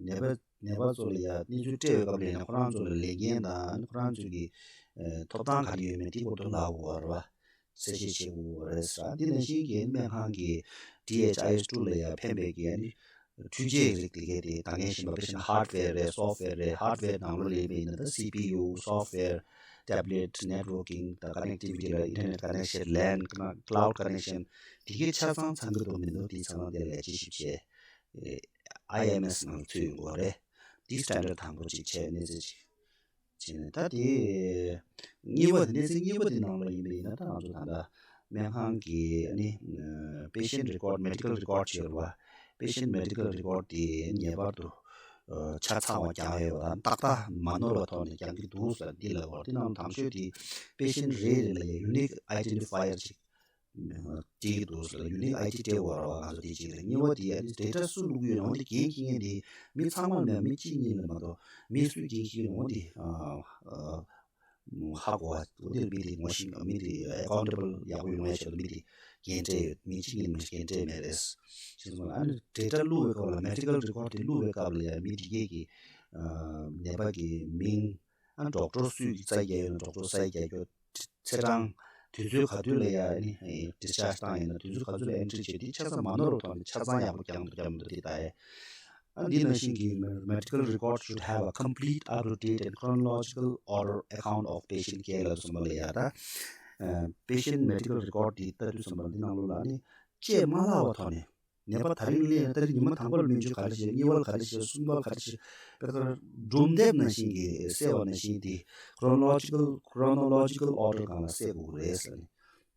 ནད་པ་ནད་པ་ཚོ་ལ་ཡ་གནས་ཚུལ་སྤྲད་པའི་སྐབས་ལ་ཡིན་ན་ཁོ་རང་ཚོ་ལ་ལས་འགན་དང་ཁོ་རང་ཚོ་གི་ཐོབ་ཐང་ག་རེ་ཡོད་མེད་དེ་སྐོར་དུ་ལབ་དགོས་པ་རེད་བ། གསལ་བཤད་བྱེད་དགོས་པ་རེད་ཟེར། འདི་ནང་བཞིན་གྱི་སྨན་ཁང་གི་ཌི་ཨེཆ་ཨའི་ཨེས་ཊུ་ལ་ཡ་ཕན་པའི་གི་ཨ་ནི་འཕྲུལ་ཆས་རིགས་དེ་གའི་དེ་ད་ངས་ཞུས་པ་ཕལ་ཆེར་hardware རེད། software རེད། hardware ནང་ལོགས་ལ་ཡིན་པ་ཡིན་ན་ད་སི་པི་ཡུ། software, tablet, networking དང་connectivity ལ་internet connection, LAN, cloud connection དེ་གའི་ཆ་ཚང་ཚང་གི་འདུག་མི་འདུག་དེ་ཚང་མ་དེ་ལ་དཔྱད་ཞིབ་བྱས། ཨའི་ཨེམ་ཨེས་ནང་ཚུད་ཡོང་གི་རེད། དེ་standard དང་པོ་གཅིག་བྱས་གནས་ཚུལ་གཅིག་བྱས་ནས་ད་དེ་གཉིས་པ་དེ་གནས་ཚུལ་གཉིས་པ་དེ་ནང་ལ་ཡིན་པ་ཡིན་ན་ད་ང་ཚོ་ད་ལྟ་སྨན་ཁང་གི་ཨ་ནི་patient record, medical record བྱས་རེད་བ། patient medical record དེ་ངེས་པར་དུ་ཆ་ཚང་བ་རྒྱག་ཡོད་པ་དང་ཏག་ཏག་མ་ནོར་བ་ཐོག་ནས་རྒྱག་གི་འདུག་ཟེར་འདི་ལ་བར་དེ་ནང་དང་ཤོས་དེ་patient རེ་རེ་ལ་ཡང་unique identifier ཅིག་སྤྲད་ཀྱི་འདུག་ཟེར། unique ID སྤྲད་དགོས་རེད་བ། ང་ཚོ་དེ་གཅིག་རེད། གཉིས་པ་དེ་ཨ་ནི་data སུ་བླུག་ཡོད་ནའང་དེ་འགན་འཁྱེར་མཁན་དེ་མི་ཚང་མ་མེད། མི་གཅིག་གཉིས་ལ་མ་གཏོགས་མི་སུས་འགན་འཁྱེར་ཡོད་ནའང་དེ་ཧ་གོ་བ། འོ་དེ་མི་དེ་ངོ་ཤེས། མི་དེ་accountable ཡག་པོ་ཡོང་ཡ་ཆེད་དུ་མི་དེ་འགན་སྤྲད་ཡོད། མི་གཅིག་གཉིས་ལ་མི་འགན་སྤྲད་མེད་རེད། ཞེས་གསུངས། ཨ་ནི་data བླུག་པའི་སྐབས་ལ་medical record དེ་བླུག་པའི་སྐབས་ལ་ཡང་མི་དེ་གས་ཀྱི་ནད་པ་གི་མིང་། ཨ་ཌོག་ཊར་སུས་ཀྱི་རྩ་རྒྱག་ཡོད་ན་ཌོག་ཊར་རྩ་རྒྱག་རྒྱུ། ཚེས་གྲངས། དུས་ཚོད་ག་དུས་ལ་ཡ་ཨ་ནི་discharge བཏང་ཡིན་ན་དུས་ཚོད་ག་ཚོད་ལ་entry བྱས། དེ་ཆ་ཚང་མ་ནོར་བ་ཐོག་ནས་ཆ་ཚང་ཡག་པོ་རྒྱག་འདུག་རྒྱག་མི་འདུག་དེ་ལྟ་ཡས། ཨ་འདི་ནང་བཞིན་གྱི་medical record should have a complete, up-to-date and chronological order account of patient care ལ་གསུངས་པ་ལ་ཡ་ད། patient medical record དེ་ལྟ་དུས་ཙམ་པ་འདི་ནང་ལོགས་ལ་ཨ་ནི་བཅད་མ་ལྷག་པ་ཐོག་ནས། ནད་པ་ད་རིང་སླེབས་ན་ད་རིང་ཉི་མ་དང་པོར་སྨན་བཅོས་ག་རེ་བྱས། གཉིས་པར་ག་རེ་བྱས། གསུམ་པར་ག་རེ་བྱས། དཔེར་ན་སྒྲུང་དེབ་ནང་བཞིན་གྱི་གསལ་བ་ནང་བཞིན་དེ་chronological chronological order སྒང་ལ་གསལ་དགོས་ཀྱི་རེད་ཟེར་ནས།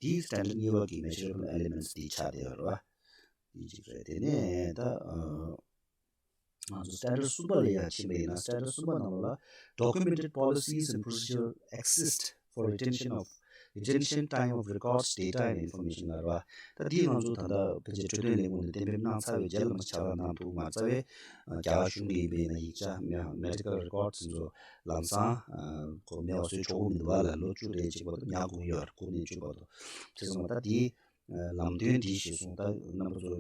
དེའི་standard གཉིས་པ་གི་measurable elements དེ་ཆགས་བསྡད་ཡོད་རེད་བ། དེ་གཅིག་རེད། དེ་ནས་ད་ང་ཚོ་standard གསུམ་པ་ལ་ཡང་ཕྱིན་པ་ཡིན་ན། standard གསུམ་པ་ནང་ལ་documented policies and procedure exist for retention of retention time of records, data and information ལབ་རེད་བ། ད་འདི་ང་ཚོ་ད་ལྟ་ཕལ་ཆེར་འཕྲོད་བསྟེན་ལས་ཁུངས་ནས་གཏན་འབེབས་གནང་ཚར་བའི་རྗེས་ལ་མ་ཆགས་པ་གནང་ཐུབ་མ་ཚར་བས། རྒྱ་གར་གཞུང་གི་ཡིན་པ་ཡིན་ན་ཡིག་ཆ། medical records དེ་ཚོ་ལམ་སང་ཁོ་མེད་པ་བཟོས་ཆོག་གི་མི་འདུག་བ་ལ། ལོ་བཅུ་རེ་གཅིག་བར་དུ་ཉར་དགོས་ཀྱི་ཡོད་རེད། དགུ་ནས་བཅུ་བར་དུ། དེ་ཚོ་ད་འདི་ལམ་སྟོན་འདི་ཞེས་གསུངས། ད་རྣམ་པ་ཚོ་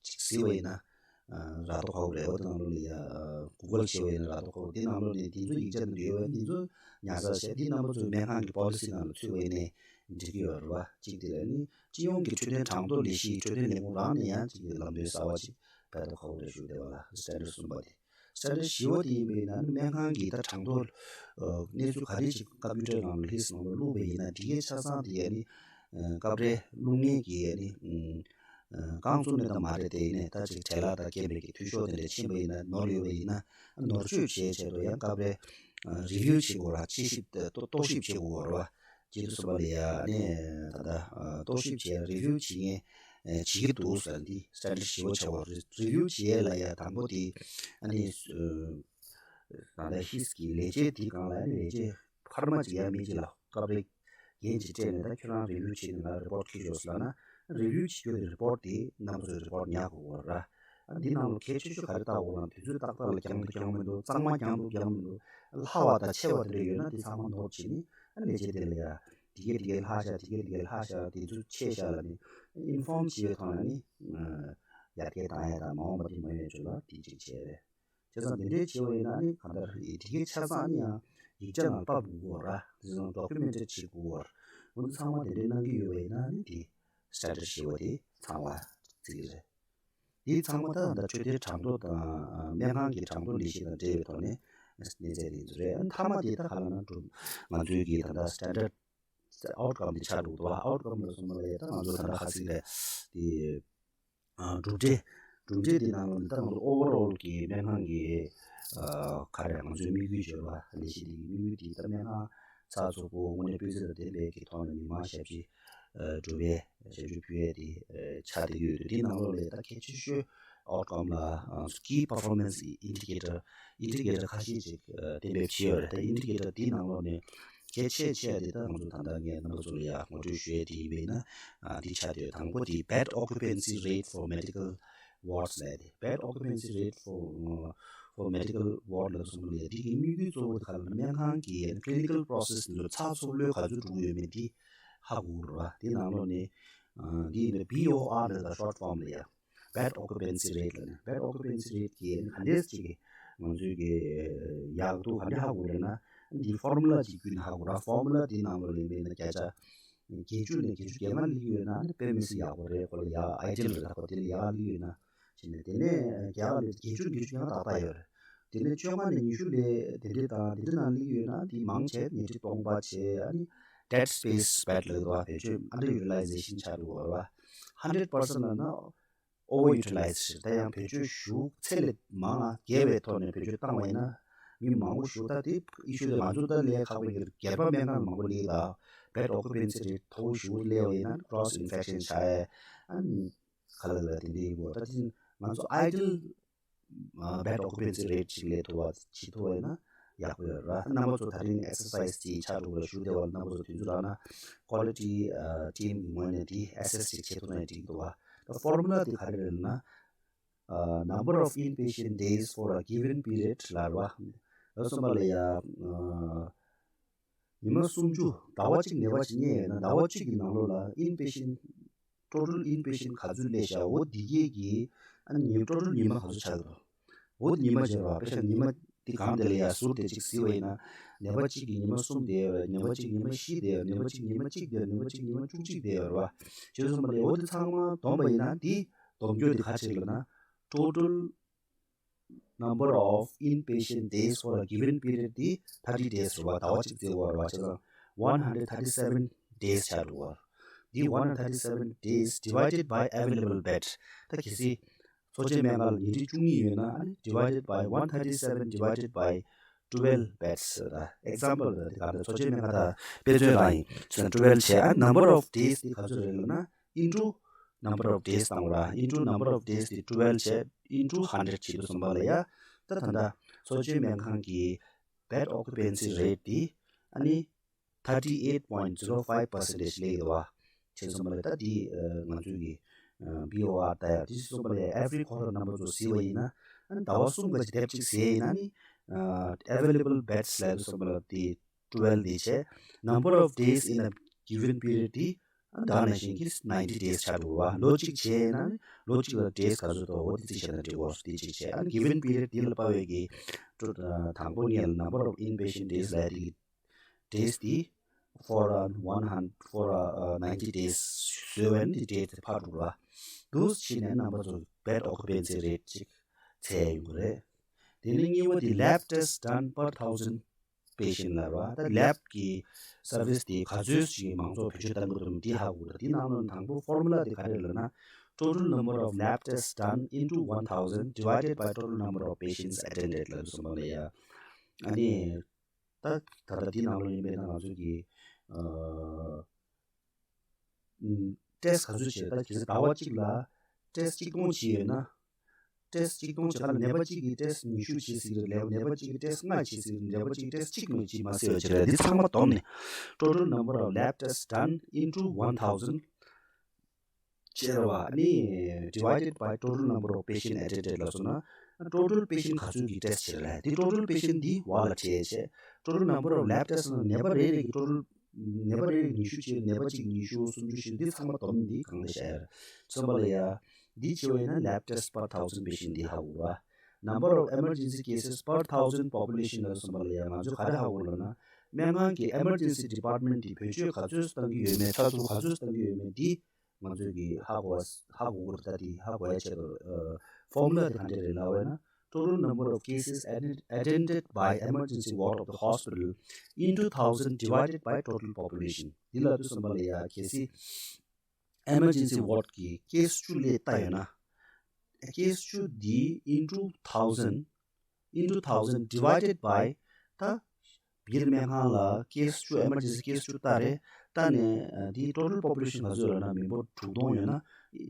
ཅིག་གཟིགས་པ་ཡིན་ན། རག་ཐོག་ཁག་པོ་རེད། འོ་དེ་ནང་ལོགས་ལ་ཡ་གུ་གལ་བྱས་པ་ཡིན་ན་རག་ཐོག་ཁག་པོ། དེ་ནང་ལོགས་ནས་དེ་ཚོ་ཡིག་ཆ་ནང་དུ་ཡོད་པ་དེ་ཚོ་ཉར་ཚགས་བྱས། དེ་རྣམ་པ་ཚོའི་སྨན་ཁང་གི་policy ནང་ལ་ཚུད་པ་ཡིན་ནའི་འགྲིག་གི་ཡོད་རེད་བ། གཅིག་དེ་ལ་ནི་སྤྱི་ཡོངས་ཀྱི་འཕྲོད་བསྟེན་དྲང་ཐོག་ལས་གཞིའི་འཕྲོད་བསྟེན་ལས་ཁུངས་རང་ནས་ཡང་གཅིག་གི་ལམ་སྟོན་གསར་བ་ཅིག་སྤེལ་ཐོག་ཁག་པོ་རེད་ཞུ་བསྡད་པ་ལ། standard གསུམ་པ་དེ། standard བཞི་པ་དེ་ཡིན་པ་ཡིན་ན་ནི་སྨན་ཁང་གི་ད་དྲང་ཐོག་གནས་ཚུལ་ག་རེ་ཅིག་computer ནང་ལ་list ནང་ལ་བླུགས་པ་ཡིན་ན་དེ་གའི་ཆ་ཚང་དེ་ཡ་ནི་སྐབས་རེ་བླུགས་མཁན་གྱི་ཡ་ནི། རྐང་བཙུགས་ནས་ད་མ་རེད། དེ་ཡིན་ནའི་ད་ཅིག་བྲེལ་བ་དང་རྐྱེན་པས་ཀྱི་འཐུས་ཤོར་དེ་འདྲ་ཕྱིན་པ་ཡིན་ན། ནོར་ཡོད་པ་ཡིན་ན་ནོར་བཅོས་བྱེད་ཆེད་དུ་ཡང་སྐབས་རེ་review བྱེད་དགོས་ར། དཔྱད་ཞིབ་རྟོག་ཞིབ་བྱེད་དགོས་ར་བ། ཅིག་ཏུ་སོ་པ་ལ་ཡ་ནི་ད་ལྟ་རྟོག་ཞིབ་བྱེད་review བྱེད་མཁན་བྱེད་ཀྱི་འདུག་ཟེར། འདི་standard བཞི་པ་ཆགས་པ་རེད། review བྱེད་ལ་ཡ་དང་པོ་དེ་ཨ་ནི་ད་ལྟ་ཧིས་ཀྱི་ལས་བྱེད་དེ་སྒང་ལ་ཡ་ནི་ལས་བྱེད་འཕར་མ་ཅིག་ཡ་མི་ཅིག་ལ་སྐབས་རེ་འགན་ཅིག་སྤྲད་ནས་ད་ཁྱོད་རང་review བྱས་ནས་ང་report འཁྱེར་ཤོག་ཟེར་ལབ་ན། རེ་བིའུ་བྱེད་རྒྱུ་དེ་རི་པོར་ཊི་དེ་རྣམ་པ་ཚོས་རི་པོར་ཊི་ཉར་དགོས་ཀྱི་ཡོད་རེད། ཨ་འདི་ནང་ལ་གལ་ཆེ་ཤོས་ག་རེ་བལྟ་དགོས་ལབ་ན། དུས་ཚོད་ཏག་ཏག་ལ་འགྱངས་འདུག་འགྱངས་མི་འདུག་གཙང་མ་འགྱངས་འདུག་འགྱངས་མི་འདུག་སླ་བ་དང་ཆེ་བ་དེ་འདྲ་ཡོད་ན་དེ་ཚང་མ་ནོར་བྱས་ནས། ཨ་ལས་བྱེད་དེ་ལ་ཡ་དེ་གས་དེ་གས་ལྷག་ཤག་དེ་གས་དེ་གས་ལྷག་ཤག་དེ་ཚོ་ཆད་ཤག་ལབ་ནས་ཨིན་ཧྥོམ་བྱེད་པའི་ཐོག་ནས་ནི་ཡར་རྒྱས་བཏང་ཡ་དང་མ་འོངས་པ་དེ་མ་ཡོང་ཡ་ཆེད་ལ་དེ་གཅིག་བྱས་རེད། བྱས་ཙང་དེ་འདྲའི་བྱས་པ་ཡིན་ན་ནི་གང་ལྟར་དེ་གའི་ཆ་ཚང་ནི་ཡང་ཡིག་ཆ་ནང་ལ་ཕབ་དགོས་ཀྱི་ཡོད་རེད། དེ་ཚོ་ཌོ་ཀུ་མེན་ཊེཌ་བྱེད་དགོས་ཀྱི་ཡོད་རེད། འོ་འདི་ཚང་མ་དེ་འདྲའི་གནང་གི་ཡོད་པ་ཡིན་ན་ནི་དེ་སི་ཊན་ཌར་ཌི་ཞེས་པ་དེ་ཚང་མ་བརྩི་གི་རེད། དེ་ཚང་མ་ད་ལྟ་འཕྲོད་བསྟེན་གྲངས་ཐོ་དང་སྨན་ཁང་གི་གྲངས་ཐོ་ལས་གཞི་དང་འབྲེལ་བའི་ཐོག་ནས་གནས་ཚད་དེ་ཚོ་རེད། ཨ་མཐའ་མ་དེ་ད་ག་ལབ་ན་གྲུབ་ང་ཚོའི་གི་ད་ལྟ་སི་ཊན་ཌར་ཌི་ཨའུ་ཊི་ཀམ་དེ་ཆགས་འགྲོ་གི་འདུག་ཨའུ་ཊི་ཀམ་ལ་སོང་བ་ལ་ཡ་ད་ང་ཚོ་ད་ལྟ་ཁ་སང་ལས་དེ་ཨ་གྲུབ་འབྲས། གྲུབ་འབྲས་འདི་ནང་ལ་ད་ང་ཚོ་ཨོ་ཝར་ཨོལ་གྱི་སྨན་ཁང་གི་ཨ་ག་རེ་ང་ཚོའི་དམིགས་ཡུལ་བརྗོད་པ་ལས་གཞི་འདི་གི་དམིགས་ཡུལ་འདི་ད་སྨན་ཁང་ཚགས་ཚུད་པོ་དངོས་གནས་སྤུས་ཚད་དང་ལྡན་པའི་གི་ཐོག་ནས་མི་མང་ཞབས་ཕྱི་ཨ་སྒྲུབ་པའི་ཞབས་ཞུ་ཕུལ་ཡས་དེ་ཨ་ཆགས་བསྡད་ཀྱི་ཡོད་དུས། འདི་ནང་ལོགས་ལ་ད་གལ་ཆེ་ཤོས་ཨའུ་ཊི་ཀམ་ལ་ཨ་ཀི་པར་ཕོར་མེན་སི་ཨིན་ཌི་ཀེ་ཊར་ཨིན་ཌི་ཀེ་ཊར་ཁ་ཤས་ཅིག་ཨ་གཏན་འབེབས་བྱས་ཡོད་རེད། ད་ཨིན་ཌི་ཀེ་ཊར་འདི་ནང་ལོགས་ནས་གལ་ཆེ་ཆེ་དེ་ད་ང་ཚོ་ད་ལྟ་ངས་རྣམ་པ་ཚོ་ལ་ཡ་ངོ་སྤྲོད་ཞུ་ཡས་དེ་ཡིན་པས་ན། ཨ་འདི་ཆགས་བསྡད་ཡོད། དང་པོ་དེ་bed occupancy rate for medical wards ལབ་དེ། Bed occupancy rate for for medical ward ལབ་སོང་ལས་དེ་གི་དམིགས་ཡུལ་གཙོ་བོ་དེ་ག་ལ་སྨན་ཁང་གི་clinical process འདི་ཚགས་ཚུད་ལོས་ག་ཚོད་འགྲོ་གི་ཡོད་མེད་དེ་ཧ་གོ་ར། དེ་ནང་ལོགས་ནས་ཨ་འདི་ཡིན་པའི་བི་ཨོ་ཨར་ལབ་ད་short form ལ་ཡ། Bed occupancy rate ལབ་ནས། Bed occupancy rate གི་ག་འདྲས་ཅིག་གི་ང་ཚོའི་གི་ཡག་འདུག་ག་འདྲས་ཧ་གོ་རེད་ན། འདི་formula ཅིག་བརྒྱུད་ནས་ཧ་གོ་ར། formula འདི་ནང་ལོགས་ལ་ཡིན་པས་ན་བརྒྱ་ཆ་བརྒྱད་ཅུ་ནས་བརྒྱད་ཅུ་གྱ་ལྔ་སླེབས་ཀྱི་ཡོད་ན་ནི་དཔེ་མི་སྲིད་ཡག་པོ་རེད། ཁོ་ལ་ཡག་ཨའི་ཌི་ཡལ་རེད། ད་ཁོ་དེ་ལ་ཡག་སླེབས་ཀྱི་ཡོད་ན་བྱས་ནས་དེ་ནས་བརྒྱ་ལ་བརྒྱད་ཅུ་བརྒྱད་ཅུ་གྱ་ལྔ་ཏག་ཏག་ཡོད་རེད། དེ་ནས་བཅོ་ལྔ་ནས་ཉི་ཤུ་ལས་དེ་འདྲས་དང་དེ་འདྲས་ནང་སླེབས་ཀྱི་ཡོད་ན་དེ་མང་ཆེ་ཉལ་ཁྲི་སྟོང་པ་བྱས། ཨ་ནི་dead space bed ལབ་འདུག་བ། བེད་སྤྱོད་underutilization ཆགས་འགྲོ་གི་རེད་བ། hundred percent ལབ་ན་overutilize ཞེས། ད་ཡང་བེད་སྤྱོད་ཞུ་ཚད་ལས་མང་ང་བརྒལ་བའི་ཐོག་ནས་བེད་སྤྱོད་བཏང་བ་ཡིན་ན་མི་མང་པོ་ཞུ། ད་དེ་ཨི་ཤུ་དེ་ང་ཚོ་ད་ལས་ཁག་པོ་ཡོད། སྒེར་པ་སྨན་ཁང་མང་པོ་སླེབས་ལ་bed occupancy rate མཐོ་པོ་ཞུ་སླེབས་པ་ཡིན་ན་cross infection ཆགས་ཡས། ཨ་ནི་ག་ལ་ལ་དེ་འདྲའི་ཡིན་གོ། ད་དེ་ང་ཚོ་idle bed occupancy rate ཅིག་ལས་ཐུབ་པ་བྱེད་ཐུབ་པ་ཡིན་ན་ཡག་པོ་ཡོད་ར། རྣམ་པ་ཚོ་ད་རིང་exercise ཅིག་ཆགས་འགྲོ་བ་ཞུ་བདེ་བ་ལ་རྣམ་པ་ཚོ་དུས་ཚོད་རག་ན་quality team གི་ངོས་ནས་དེ་assess ཅིག་བྱེད་ཐུབ་ན་འགྲིག་འདུག་བ། ད་formula དེ་ག་རེ་རེད་ན། ཨ་number of inpatient days for a given period ལབ་ར། ལབ་སོང་བ་ལ་ཡ། ཨ་ཉི་མ་སུམ་ཅུ་ཟླ་བ་གཅིག་ནད་པ་ཅིག་རྙེད་ཡོད་ན་ཟླ་བ་གཅིག་གི་ནང་ལོགས་ལ་inpatient total inpatient ག་ཚོད་སླེབས་ཤག་འོ་འདི་གས་ཀྱི་ཨ་ནི་ཉི་total ཉི་མ་ག་ཚོད་ཆགས་ཀྱི་འདུག་འོ་ཉི་མ་བྱས་པ་དཔེ་ཆ་ཉི་མ་དེ་གང་དེ་ལ་ཡ་ཟུར་དེ་གཅིག་གཟིགས་པ་ཡིན་ན་ནད་པ་གཅིག་གིས་ཉི་མ་གསུམ་བསྡད་ཡོད་རེད། ནད་པ་གཅིག་ཉི་མ་བཞི་བསྡད་ཡོད་རེད། ནད་པ་གཅིག་ཉི་མ་གཅིག་བསྡད་ཡོད་རེད། ནད་པ་གཅིག་ཉི་མ་བཅུ་གཅིག་བསྡད་ཡོད་རེད་བ། བྱས་སོང་བ་ལས་འོ་དེ་ཚང་མ་བསྡོམས་པ་ཡིན་ན་དེ་བསྡོམས་རྒྱུ་དེ་ག་ཚོད་ལབ་ན་total number of inpatient days for a given period དེ་thirty days རེད་བ། ཟླ་བ་གཅིག་བརྩི་བ་རེད་བ། བྱས་ཙང་one hundred thirty seven days ཆགས་འགྲོ་བ། འདི་one hundred thirty seven days divided by available bed ད་གལ་སྲིད་གསོ་བྱའི་སྨན་ཁང་ལ་ཉལ་ཁྲི་བཅུ་གཉིས་ཡོད་ན་ཨ་ནི་divided by one thirty seven divided by twelve beds ད་example ད་དེ་ག་ད་གསོ་བྱའི་སྨན་ཁང་ད་དཔེ་མཚོན་རང་ཡིན། བྱས་ཙང་twelve བྱས། ཨ་number of days དེ་ག་ཚོད་རེད་ལབ་ན་into number of days བཏང་བ་ར། into number of days དེ་twelve བྱས། into hundred བྱེད་དུ་སོང་བ་ལ་ཡ། ད་ད་ལྟ་གསོ་བཅོས་སྨན་ཁང་གི་bed occupancy rate དེ་ཨ་ནི་thirty eight point zero five percentage སླེབས་ཡོད་བ། བྱས་སོང་བ་ལ་ད་དེ་ང་ཚོའི་གི་བི་ཨོ་ཨར་ལྟ་ཡ་དེ་སོང་བ་ལ་every quarter རྣམ་པ་ཚོ་གཟིགས་པ་ཡིན་ན་ཨ་ནི་ཟླ་བ་གསུམ་ག་ཅིག་དེབ་ཅིག་ཟེར་ཡིན་ན་ནི་available beds སླེབས་སོང་བ་ལ་དེ། twelve འདི་བྱས། number of days in a given period དེ་ད་ག་ནང་བཞིན་གྱི་ninety days ཆགས་འགྲོ་བ། ལོ་གཅིག་བྱས་ན་ནི་ལོ་གཅིག་ལ་days ག་ཚོད་འདུག་འོ་དེ་རྩིས་བྱས་ན་འགྲིག་གོ། དེ་གཅིག་བྱས། ཨ་given period འདི་ལ་དཔག་པའི་གི་དང་པོ་ནི་number of inpatient days ལབ་དེ་གི་days དེ་for a one hundred for a ninety days བཟོས་པ་ཡིན་ན་དེ་days དེ་ཕར་འགྲོ་བ། འདུག་བྱས་ནས་རྣམ་པ་ཚོ་bed occupancy rate ཅིག་འཚོལ་ཡོང་གི་རེད། དེ་ནས་གཉིས་པ་དེ་lab test done per thousand patient ལབ་ར། ད་lab གི་service དེ་ག་ཚོད་ཅིག་མང་ཚོགས་བེད་སྤྱོད་གཏང་གི་འདུག་འདི་ཧ་གོ་ར། དེ་ནང་ལོགས་དང་པོ་formula དེ་ག་རེ་ལབ་ན་total number of lab tests done into one thousand divided by total number of patients attended ལབ་སོང་བ་ལ་ཡ། ཨ་ནི་ད་ད་ལྟ་དེ་ནང་ལོགས་ཡིན་པས་ན་ང་ཚོ་གི་ཨ། test ག་ཚོད་བྱས། ད་གལ་སྲིད་ཟླ་བ་གཅིག་ལ་test གཅིག་སྟོང་བྱས་ཡོད་ན། test གཅིག་སྟོང་བྱས་ན་ནད་པ་གཅིག་གིས་test ཉི་ཤུ་བྱེད་སྲིད་ཀྱི་རེད། ནད་པ་གཅིག་གིས་test ལྔ་བྱེད་སྲིད་ཀྱི་རེད། ནད་པ་གཅིག་གིས་test གཅིག་ནང་བྱེད་མ་སྲིད་པ་བྱེད་རེད། འདི་ཚང་མ་བསྡོམས་ནས་total number of lab tests done into one thousand བྱས་ར་བ། ཨ་ནི་divided by total number of patient attended ལ་སོང་ན། total patient ག་ཚོད་ཀྱི་test བྱས་ར་ལ། དེ་total patient འདི་བ་ལ་བྱས་བྱས། total number of lab test ནང་ནད་པ་རེ་རེ་གི་total ནད་པ་རེ་རེ་ཉི་ཤུ་བྱས། ནད་པ་གཅིག་ཉི་ཤུ་སུམ་ཅུ་བཞི་བཅུ་འདི་ཚང་མ་བསྡོམས་འདི་གང་ལ་བྱས་ཡ་ར། ཚོན་པ་ལ་ཡ། འདི་བྱས་པ་ཡིན་ན་lab test per thousand patient འདི་ཧ་གོ་ར། number of emergency cases per thousand population ལ་སོང་པ་ལ་ཡ། ང་ཚོས་ག་རེ་ཧ་གོ་ལ་ན། སྨན་ཁང་གི་emergency department འདི་བེད་སྤྱོད་ག་ཚོད་བཏང་གི་ཡོད་མེད། ཚ་གདུག་ག་ཚོད་བཏང་གི་ཡོད་མེད་འདི། ང་ཚོས་ཀྱི་ཧ་གོ་བ་ཧ་གོ་དགོས་རེད། ད་དེ་ཧ་གོ་ཡ་ཆེད་དུ་ཨ་formula དེ་ག་འདྲ་རེད་ལབ་པ་ཡིན་ན། total number of cases attend- attended by emergency ward of the hospital in two thousand divided by total population འདི་ལ་དུས་ཙམ་པ་ལ་ཡ། གལ་སྲིད་emergency ward གི་case བཅུ་སླེབས་ཡོད་ན། case བཅུ་འདི་into thousand into thousand divided by ད་སྒེར་སྨན་ཁང་ལ་case བཅུ emergency case བཅུ་ལྟ་རེད། ལྟ་ནས་ཨ་འདིའི་total population ག་ཚོད་ལབ་ན། མི་འབོར་དྲུག་སྟོང་ཡོད་ན།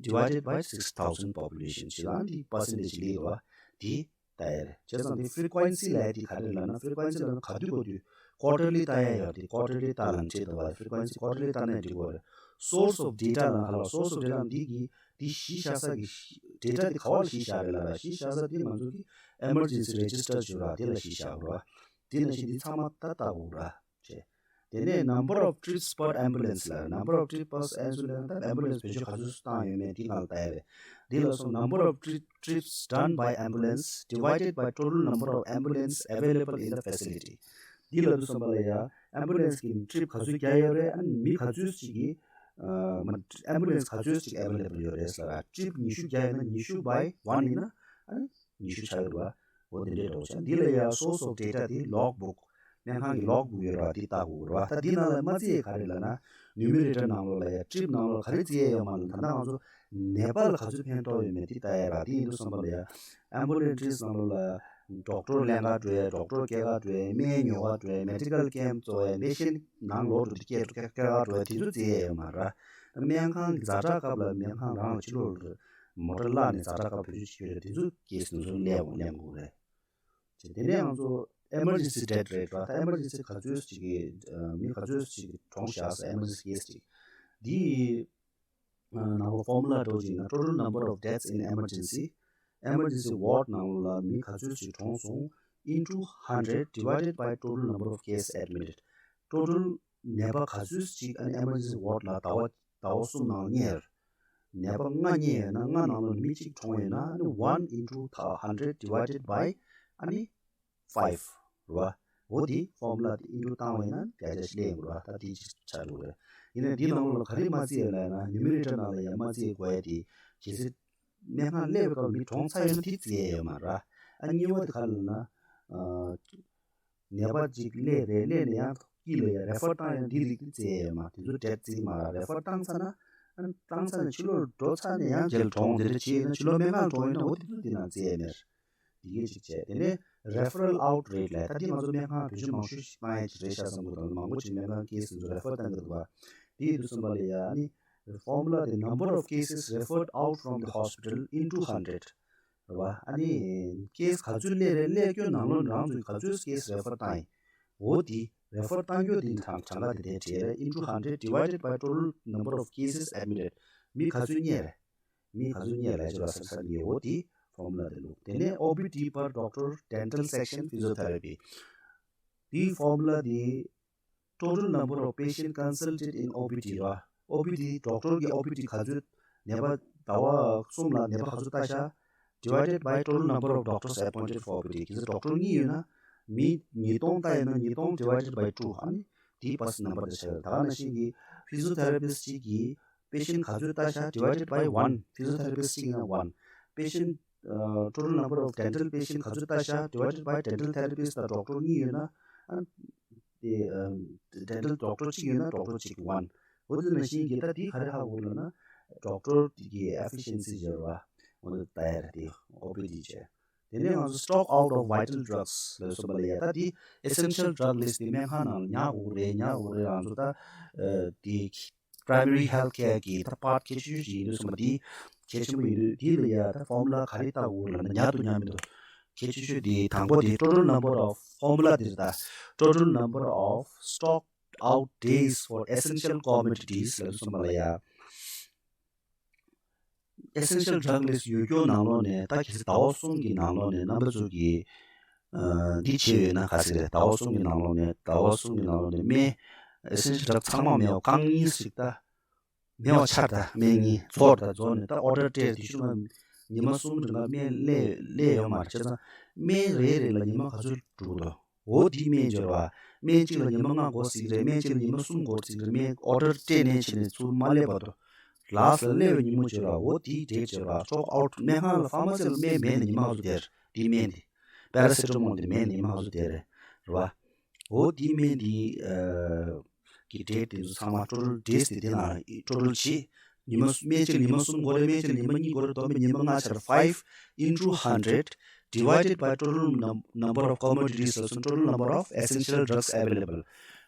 divided by six thousand population བྱས་ཙང་འདི་percentage ལས་རེད་བ། འདི་ལྟ་ཡ་རེད། བྱས་ཙང་འདི་frequency ལབ་ཡ་འདི་ག་རེ་ལབ་ན། frequency ལབ་ན་ག་དུས་ག་དུས་quarterly ལྟ་ཡ་ཡོད་རེད། འདི་quarterly ལྟ་ལབ་བྱེད་དོ་བ། frequency quarterly ལྟ་ན་འགྲིག་གོ་རེད། source of data ལབ་ན་ག་ལ། source of data འདི་གི་འདི་གཞི་བཞག་ས་གི་data འདི་ག་བ་ལ་གཞི་བཞག་རེད་ལབ་ན། གཞི་བཞག་ས་འདི་ང་ཚོ་གི་emergency register བརྗོད་ར་དེ་ལ་གཞི་བཞག་ར། དེ་ནང་བཞིན་འདི་ཚང་མ་ད་ལྟ་འོ་ར་བྱས། དེ་ནས་number of trips per ambulance ལ། number of trips per ambulance ལ་number of trips per ambulance བེད་སྤྱོད་ག་ཚོད་བཏང་ཡོད་མེད་འདི་ང་ལ་ལྟ་ཡ་རེད། འདི་ལ་སོང་། number of tri- trips done by ambulance divided by total number of ambulance available in the facility འདི་ལ་དུས་ཙམ་པ་ལ་ཡ། ambulance གི་trip ག་ཚོད་བརྒྱབ་ཡོད་རེད། ཨ་ནི་མི་ག་ཚོད་ཅིག་གི་ཨ་མ་ambulance ག་ཚོད་ཅིག་available ཡོད་རེད་ལབ་ར། trip ཉི་ཤུ་བརྒྱབ་ཡོད་ན་ཉི་ཤུ་by one ཡིན་ན། ཨ་ནི་ཉི་ཤུ་ཆགས་ཡོད་རེད་བ། འོ་དེ་འདྲའི་འགྲོ་བྱ། འདི་ལ་ཡ་source of data དེ་log book སྨན་ཁང་གི་log book ཡོད་རེད་བ། དེ་ལྟ་དགོས་རེད་བ། ད་འདི་ནང་ལ་མ་བརྩིས་ག་རེ་ལབ་ན། numerator ནང་ལོགས་ལ་ཡ་trip ནང་ལོགས་ག་རེ་བརྩི་ཡ་ཡོད་མ་ལབ་ན། ད་ལྟ་ང་ཚོ་ནད་པ་ལ་ག་ཚོད་ཕན་ཐོགས་ཡོད་མེད་དེ་ལྟ་ཡ་ར། དེ་ཡིན་དུས་ཙམ་པ་ལ་ཡ་ambulatory ནང་ལོགས་ལ་doctor ལེན་ག་འགྲོ་ཡ། doctor སྐྱེལ་ག་འགྲོ་ཡ། སྨན་ཉོ་ག་འགྲོ་ཡ། medical camp བཙུགས་ཡ། patient ནང་ལོགས་འགྲོ་དུས་སྐྱེལ་སྐྱེལ་ག་འགྲོ་ཡ། དེ་ཚོ་བརྩི་ཡ་ཡོད་མ་ར། སྨན་ཁང་གི་ཛ་དྲག་སྐབས་ལ་སྨན་ཁང་རང་ལ་ཕྱི་ལོགས་ལ་མོ་ཊ་བརླགས་ནས་ཛ་དྲག་སྐབས་བེད་སྤྱོད་བྱེད་ཀྱི་ཡོད་རེད། དེ་ཚོ་case ནང་ཚུར་ལེན་དགོས་ལེན་དགོས་རེད། བྱས། དེ་ནས་ང་ཚོ་emergency death rate ར། ད་emergency ག་ཚོད་ཅིག་གི་ཨ་མི་ག་ཚོད་ཅིག་གི་གྲོངས་བཞག་ས། emergency case ཅིག་འདི་ཨ་ནང་ལོགས་formula འགྲོ་ཅིག་ན། total number of deaths in emergency emergency ward ནང་ལ་མི་ག་ཚོད་ཅིག་གྲོངས་སོང་into hundred divided by total number of case admitted total ནད་པ་ག་ཚོད་ཅིག་ཨ་ནི་emergency ward ལ་ཟླ་བ་ཟླ་བ་གསུམ་ནང་རྙེད། ནད་པ་ལྔ་རྙེད་ཡོད་ན། ལྔ་ནང་ལ་མི་གཅིག་གྲོངས་ཡོད་ན། ཨ་ནི་one into hundred divided by ཨ་ནི་five རེད་བ། འོ་དེ་formula དེ་into བཏང་བ་ཡིན་ན་བརྒྱ་ཆ་ཞིག་སླེབས་ཡོང་རེད་བ། ད་དེ་ཅིག་ཆགས་འགྲོ་རེད། ཡིན་ནའི་འདི་ནང་ལོགས་ལ་ག་རེ་མ་བརྩིས་ཡོད་ལབ་ན། numerator ནང་ལ་ཡང་མ་བརྩི་དགོས་ཡ་དེ། གལ་སྲིད་སྨན་ཁང་སླེབས་པའི་སྐབས་མི་གྲོངས་ཚར་ཡོད་ན་དེ་བརྩི་ཡ་ཡོད་མ་རེད། ཨ་གཉིས་པ་དེ་ག་ལབ་ན། ཨ་ནད་པ་ཅིག་སླེབས་རེད། སླེབས་ནས་ཡང་དཀྱིལ་ལ་ཡང་refer བཏང་ཡོད་ན་འདི་རིགས་དེ་བརྩི་ཡ་ཡོད་མ། དེ་ཚོ་death བརྩི་གི་མ་རེད། refer བཏང་ཚར་ན། ཨ་བཏང་ཚར་ནས་ཕྱི་ལོགས་འགྲོ་ཚར་ནས་ཡང་རྗེས་ལ་གྲོངས་དེ་འདྲ་བྱས་ཡོད་ན་ཕྱི་ལོགས་སྨན་ཁང་གྲོངས་ཡོད་ན་འོ་དེ་ཚོ་དེ་ནང་བརྩི་ཡ་མེད། དེ་གས་གཅིག་བྱས། དེ་ནས་referral out rate ལབ། ད་འདི་ང་ཚོ་སྨན་ཁང་བེད་སྤྱོད་མང་ཤོས་ཤིག་བཏང་ཡ་ཅིག་རེད་ཤག་བསམ་གྱི་འདུག་མང་པོ་ཅིག་སྨན་ཁང་case དེ་ཚོ་refer བཏང་གི་འདུག་བ། དེ་ཡིན་དུས་ཙམ་པ་ལ་ཡ་ཨ་ནི་formula དེ་number of cases referred out from the hospital into hundred རེད་བ། ཨ་ནི་case ག་ཚོད་སླེབས་རེད། སླེབས་རྒྱུ་ནང་ལོགས་རང་ཚོས་ག་ཚོད་case refer བཏང་ཡིན། འོ་དེ་refer བཏང་རྒྱུ་དེ་གྲངས་གྲངས་ཀ་དེ་དེ་བྲིས་རེད། into hundred divided by total number of cases admitted མི་ག་ཚོད་རྙེད་རེད། མི་ག་ཚོད་རྙེད་ལ་ཅི་ལ་ཟེར་ས་ཡོད། འོ་དེ་formula དེ་བླུགས། དེ་ནས་ཨོ་པི་ཌི་per doctor dental section physiotherapy དེའི་formula དེ་total number of patient consulted in ཨོ་པི་ཌི་ར། ཨོ་པི་ཌི་doctor གི་ཨོ་པི་ཌི་ག་ཚོད། ནད་པ་ཟླ་བ་གསུམ་ལ་ནད་པ་ག་ཚོད་ལྟ་ཤག divided by total number of doctors appointed for ཨོ་པི་ཌི་གལ་སྲིད་doctor གཉིས་ཡོད་ན་མི་ཉིས་སྟོང་ལྟ་ཡོད་ན་ཉིས་སྟོང་divided by two ཨ་ནི་དེའི་percent number དེ་ཆགས་ཡོད། ད་ག་ནང་བཞིན་གྱི་physiotherapist གཅིག་གིས་patient ག་ཚོད་ལྟ་ཤག divided by one physiotherapist གཅིག་ཡིན་ན་one patient ཨ་total number of dental patient ག་ཚོད་ལྟ་ཤག divided by dental therapist དང་doctor གཉིས་ཡོད་ན་ཨ་དེ་ཨ་dental doctor གཅིག་ཡོད་ན་doctor གཅིག one འོ་དེ་ནང་བཞིན་གྱི་ད་དེ་ག་རེ་ཧ་གོ་ལབ་ན་doctor གི་efficiency ཟེར་བ་འོ་དེ་ལྟ་ཡ་རེད། དེ་ཨོ་པི་ཌི་བྱས། དེ་ནས་ང་ཚོ་stock out of vital drugs ལབ་སོང་པ་ལ་ཡ། ད་དེ་essential drug list དེ་སྨན་ཁང་ནང་ལ་ཉར་དགོས་རེད། ཉར་དགོས་རེད། ང་ཚོ་ད་ཨ་དེ་primary health care གི་ད་part གལ་ཆེ་ཤོས་ཤིག་ཡིན་དུས་ཙམ་པ་དེ་གལ་ཆེན་པོ་ཡིན་དུས་དེ་ལ་ཡ་ད་formula ག་རེ་བཏགས་དགོས་ལབ་ན་ཉར་དུ་ཉར་མི་འདུག་གལ་ཆེ་ཤོས་དེ་དང་པོ་དེ་total number of formula དེ་རེད། ད་total number of stock out days for essential commodities ལབ་སོང་པ་ལ་ཡ། Essential Drug List ཡོད་རྒྱུ་ནང་ལོགས་ནས་ད་གལ་སྲིད་ཟླ་བ་གསུམ་གྱི་ནང་ལོགས་ནས་རྣམ་པ་ཚོ་གིས་ཨ་འདི་བྱས་ཡོད་ན་ག་ཟེ་རེད། ཟླ་བ་གསུམ་གྱི་ནང་ལོགས་ནས་ཟླ་བ་གསུམ་གྱི་ནང་ལོགས་ནས་སྨན་Essential Drug ཚང་མ་མེད་པ་རྐང་གཉིས་ཤིག་ད་མེད་པ་ཆགས། ད་སྨན་གཉིས་རྫོགས། ད་རྫོགས་ནས་ད་ཨོ་ཌར་སྤྲད། དེ་ཤུལ་མ་ཉི་མ་གསུམ་རིང་ལ་སྨན་སླེབས་སླེབས་ཡོད་མ་རེད། བྱས་ཙང་སྨན་རེ་རེ་ལ་ཉི་མ་ག་ཚོད་འགྲོ་གི་འདུག་འོ་དེའི་སྨན་སྦྱོར་བ། སྨན་གཅིག་ལ་ཉི་མ་ལྔ་འགོར་སྲིད་ཀྱི་རེད། སྨན་གཅིག་ལ་ཉི་མ་གསུམ་འགོར་སྲིད་ཀྱི་རེད། སྨན་ཨོ་ཌར་སྤྲད་ནས་བྱས་ནས་ཚུར་མ་སླེབས་བར་དུ། ལགས་སོ། སླེབས་པའི་ཉིན་མོ་བྱས་ར། འོ་དེའི་ཌེ་ཊི་བྱས་ར། སི་ཊོག་ཨའུ་ཊི། སྨན་ཁང་ལ་ཕར་མ་སི་ལ་སྨན་མེད་ནས་ཉི་མ་ག་ཚོད་བསྡད་རེད། དེའི་སྨན་དེ། པེ་ར་སི་ཊ་མོལ་དེ་མེད་ནས་ཉི་མ་ག་ཚོད་བསྡད་རེད། རེད་བ། འོ་དེའི་སྨན་དེ་ཨ་གི་ཌེ་ཊི་དེ་ཚོ་ཚང་མ། ཊོ་ཊལ་ཌེ་ཛི་དེ་དེ་ན་ཊོ་ཊལ་བྱས། ཉི་མ་སྨན་གཅིག་ལ་ཉི་མ་གསུམ་འགོར་རེད། སྨན་གཅིག་ལ་ཉི་མ་གཉིས་འགོར་རེད། བསྡོམས་པས་ཉི་མ་ལྔ་ཆགས་རེད། Five into hundred divided by total num- number of commodities ལ་སོགས། Total number of essential drugs available.